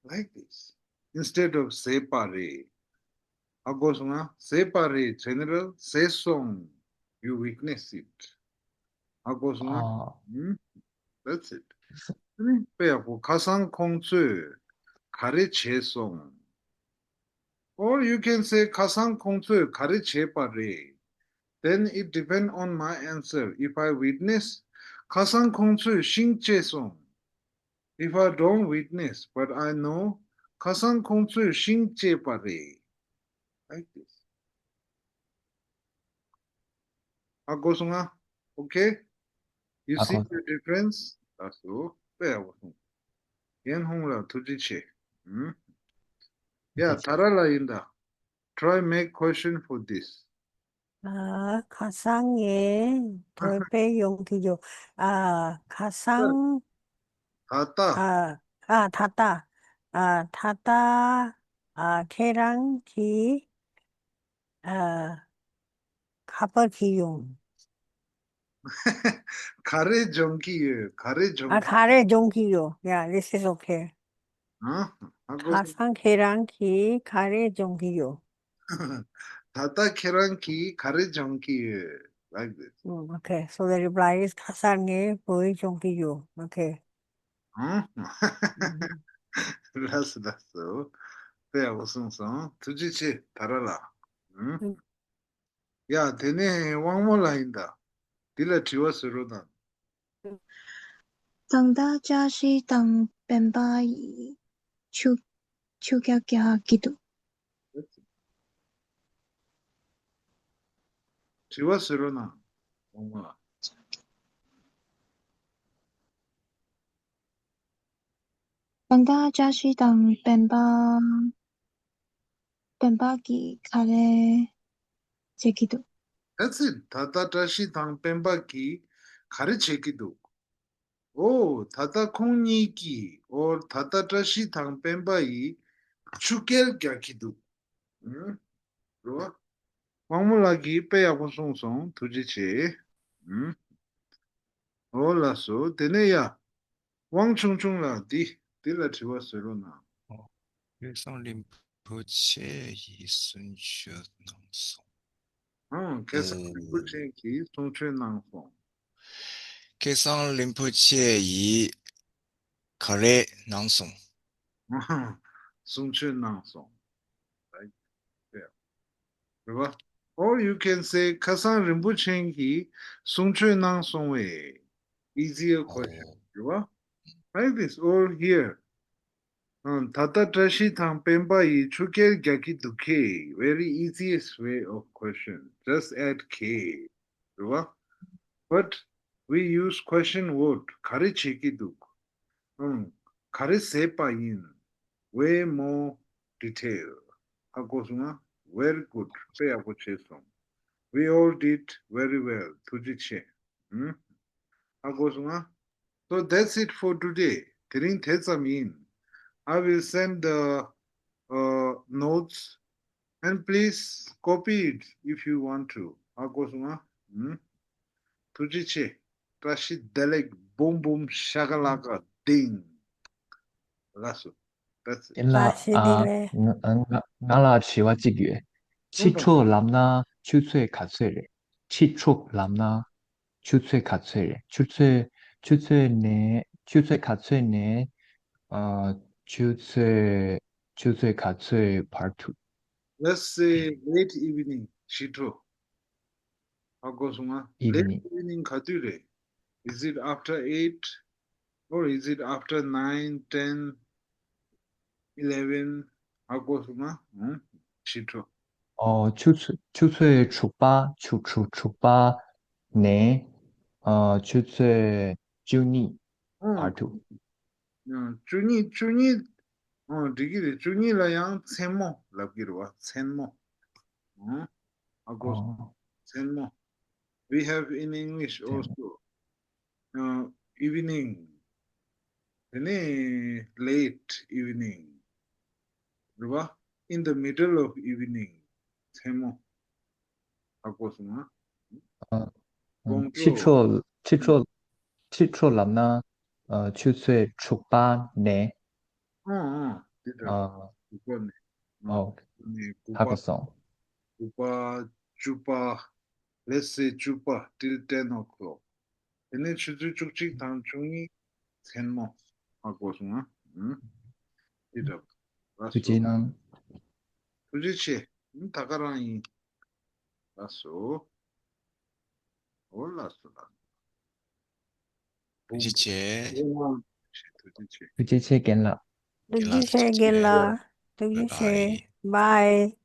Like this. Instead of བཟས་པ་རེད། ཧ་གོ་སོང་ང་། བཟས་པ་རེད། General. བཟས་སོང་། You witness it. ཧ་གོ་སོང་ཨ། ཨ། ཨུམ། That's it. དཔེ་ཡག་པོ། ཁ་སང་ཁོང་ཚོས་ག་རེ་བྱས་སོང་། Or you can say ཁ་སང་ཁོང་ཚོས་ག་རེ་བྱས་པ་རེད། Then it depend on my answer. If I witness, ཁ་སང་ཁོང་ཚོས་ཤིང་བཅད་སོང་། If I don't witness, but I know, ཁ་སང་ཁོང་ཚོས་ཤིང་བཅད་པ་རེད། Like this. ཧ་གོ་སོང་ང་། Okay? You see the difference? ལགས་སོ། དཔེ་ཡག་པོ་སོང་། ཡན་ཧུང་ལ་ཐུགས་རྗེ་ཆེ། ཧུམ། ཡ། ཐུགས་རྗེ་ཆེ། ད་ར་ལ་ཡིན་ད། Try make question for this. ཨ། ཁ་སང་ངས་དོལ་པའི་ཡོང་གི་ཡོད། ཨ། ཁ་སང་། ད་ལྟ། ཨ། ཨ། ད་ལྟ། ཨ། ད་ལྟ། ཨ། ཁྱེད་རང་གིས། ཨ། ཁ་པར་གྱིས་ཡོང་། ག་རེ་སྦྱོང་གི་ཡོད། ག་རེ་སྦྱོང་ཨ། གི་ག་རེ་སྦྱོང་གི་ཡོད། Yeah, this is okay. ཨ། ཧ་གོ་ཁ་སོང་། སང་ཁྱེད་རང་གིས་ག་རེ་སྦྱོང་གི་ཡོད། ད་ལྟ་ཁྱེད་རང་གིས་ག་རེ་སྦྱོང་གི་ཡོད། Like this. Mm, okay. So the reply is ཁ་སང་ངས་བོད་ཡིག་སྦྱོང་གི་ཡོད། Okay. ཨང་། ལགས་སོ་ལགས་སོ། དཔེ་ཡག་པོ་གསུངས་སོང་། ཐུགས་རྗེ་ཆེ་ད་ར་ལ། ཨང་། ཨང་། ཡ། དེ་ནས་དབང་མོ་ལགས་ཡིན་ད། འདི་ལ་དྲི་བ་བཟོ་རོགས་གནང་། ད་ལྟ་བཀྲ་ཤིས་དང་སྤེན་པ་ཡིས་ཆུ་ཆུ་རྐྱལ་རྒྱག་གི་འདུག་དྲི་བ་བཟོ་རོགས་གནང་། དབང་མོ་ལགས། ད་ལྟ་བཀྲ་ཤིས་དང་སྤེན་པ། སྤེན་པ་གིས་ག་རེ་བྱེད་ཀྱི་འདུག That's it. ད་ལྟ་བཀྲ་ཤིས་དང་སྤེན་པ་གིས་ག་རེ་བྱེད་ཀྱི་འདུག་ཨོ། ད་ལྟ་ཁོང་གཉིས་ཀྱིས། Or ད་ལྟ་བཀྲ་ཤིས་དང་སྤེན་པ་ཡིས་ཆུ་རྐྱལ་རྒྱག་གི་འདུག་ཨུམ། རོ། དབང་མོ་ལགས་ཀྱིས་དཔེ་ཡག་པོ་གསུངས་སོང་། ཐུགས་རྗེ་ཆེ། ཨུམ། ཨོ་ལགས་སོ། དེ་ནས་ཡ། དབང་ཆུང་ཆུང་ལགས། འདི་འདི་ལ་དྲི་བ་བཟོ་རོགས་གནང་། ཨོ། སྐལ་བཟང་རིན་པོ་ཆེ་ཡིས་གསུང་ཆོས་གནང་སོང་། ཨང་། སྐལ་བཟང་རིན་པོ་ཆེ་གིས་གསུང་ཆོས་གནང་སོང་། སྐལ་བཟང་རིན་པོ་ཆེ་ཡིས་ག་རེ་གནང་སོང་། ཨང་། གསུང་ཆོས་གནང་སོང་། Right. Yeah. རེད་བ། Or you can say ཁ་སང་རིན་པོ་ཆེ་གིས་གསུང་ཆོས་གནང་སོང་བས། Easier question. ཨོ། རེད་བ། Like this, or here. ཨང་། ད་ལྟ་བཀྲ་ཤིས་དང་སྤེན་པ་ཡིས་ཆུ་རྐྱལ་རྒྱག་གི་འདུག་གས། Very easiest way of question. Just add གས། རེད་བ། But we use question word. ག་རེ་བྱེད་ཀྱི་འདུག་ཨང་། ག་རེ་ཟས་པ་ཡིན། Way more detail. ཧ་གོ་སོང་ང་། Very good. དཔེ་ཡག་པོ་བྱས་སོང་། We all did very well. ཐུགས་རྗེ་ཆེ། ཨུམ། ཧ་གོ་སོང་ང་། So that's it for today. དེ་རིང་དེ་ཙམ་ཡིན། I will send the, uh, notes and please copy it if you want to. ཧ་གོ་སོང་ང་། ཨུམ། ཐུགས་རྗེ་ཆེ། བཀྲ་ཤིས་བདེ་ལེགས། འབུམ་འབུམ་ཤ་ཀ་ལ་ཀ་ལྡིང་། ལགས་སོ། That's it. ཡིན་ལ། བཀྲ་ཤིས་བདེ་ལེགས། ང་ང་ང་ལ་དྲི་བ་གཅིག་ཡོད། ཁྲི་ཕྲུག་ལབ་ན་ཆུ་ཚོད་ག་ཚོད་རེད། ཁྲི་ཕྲུག་ལབ་ན་ཆུ་ཚོད་ག་ཚོད་རེད། ཆུ་ཚོད་ཆུ་ཚོད་ནས་ཆུ་ཚོད་ག་ཚོད་ནས། ཨ། ཆུ་ཚོད་ཆུ་ཚོད་ག་ཚོད་བར་དུ། Let's say late evening. ཕྱི་དྲོ། ཧ་གོ་སོང་ང་། Late evening. Evening ག་དུས་རེད། Is it after eight or is it after nine, ten, eleven? ཧ་གོ་སོང་ང་། ཨང་། ཕྱི་དྲོ། ཨོ། ཆུ་ཚོད་ཆུ་ཚོད་དྲུག་པ། ཆུ་ཆུ་དྲུག་པ་ནས། ཨ། ཆུ་ཚོད་བཅུ་གཉིས་ཨང་། བར་དུ། ཨང་། བཅུ་གཉིས། བཅུ་གཉིས། ཨང་། འགྲིག་གི་རེད། བཅུ་གཉིས་ལ་ཡང་མཚན་མོ་ལབ་ཀྱི་རེད་བ། མཚན་མོ། ཨང་། ཧ་གོ་སོང་། ཨོ། མཚན་མོ། We have in English also. ཨ། evening. དེ་ནས་late evening. རེད་བ། In the middle of evening. མཚན་མོ། ཧ་གོ་སོང་ང་། ཨ། དགོང་ཕྱི་དྲོ། དྲོ་ཕྱི་དྲོ་ཕྱི་དྲོ་ལབ་ན། ཨ། ཆུ་ཚོད་དྲུག་པ་ནས། ཨང་། ཨང་། འདི་འདྲ། ཨ། དྲུག་པ་ནས། ཨོ། ནས་དགུ་པ། ཧ་གོ་སོང་། དགུ་པ། བཅུ་པ། Let's say བཅུ་པ། Till ten o'clock. དེ་ནས་ཆུ་ཚོད་བཅུ་གཅིག་དང་བཅུ་གཉིས་མཚན་མོ་ཧ་གོ་སོང་ང་། ཨུམ། འདི་འདྲ་པོ། ལགས་ཐུགས་རྗེ་སོ། གནང་། ཐུགས་རྗེ་ཆེ། ཨུམ། ད་ག་རང་ཡིན། ལགས་སོ། འོ་ལགས་སོ་ལགས་སོ། ཐུགས་རྗེ་ཆེ། ཐུགས་རྗེ་ཆེ། ཐུགས་རྗེ་ཆེ། ཐུགས་རྗེ་ཆེ་རྒན་ལགས། ཐུགས་རྗེ་ཆེ་རྒན་ལགས། ཐུགས་རྗེ་ཆེ། Bye.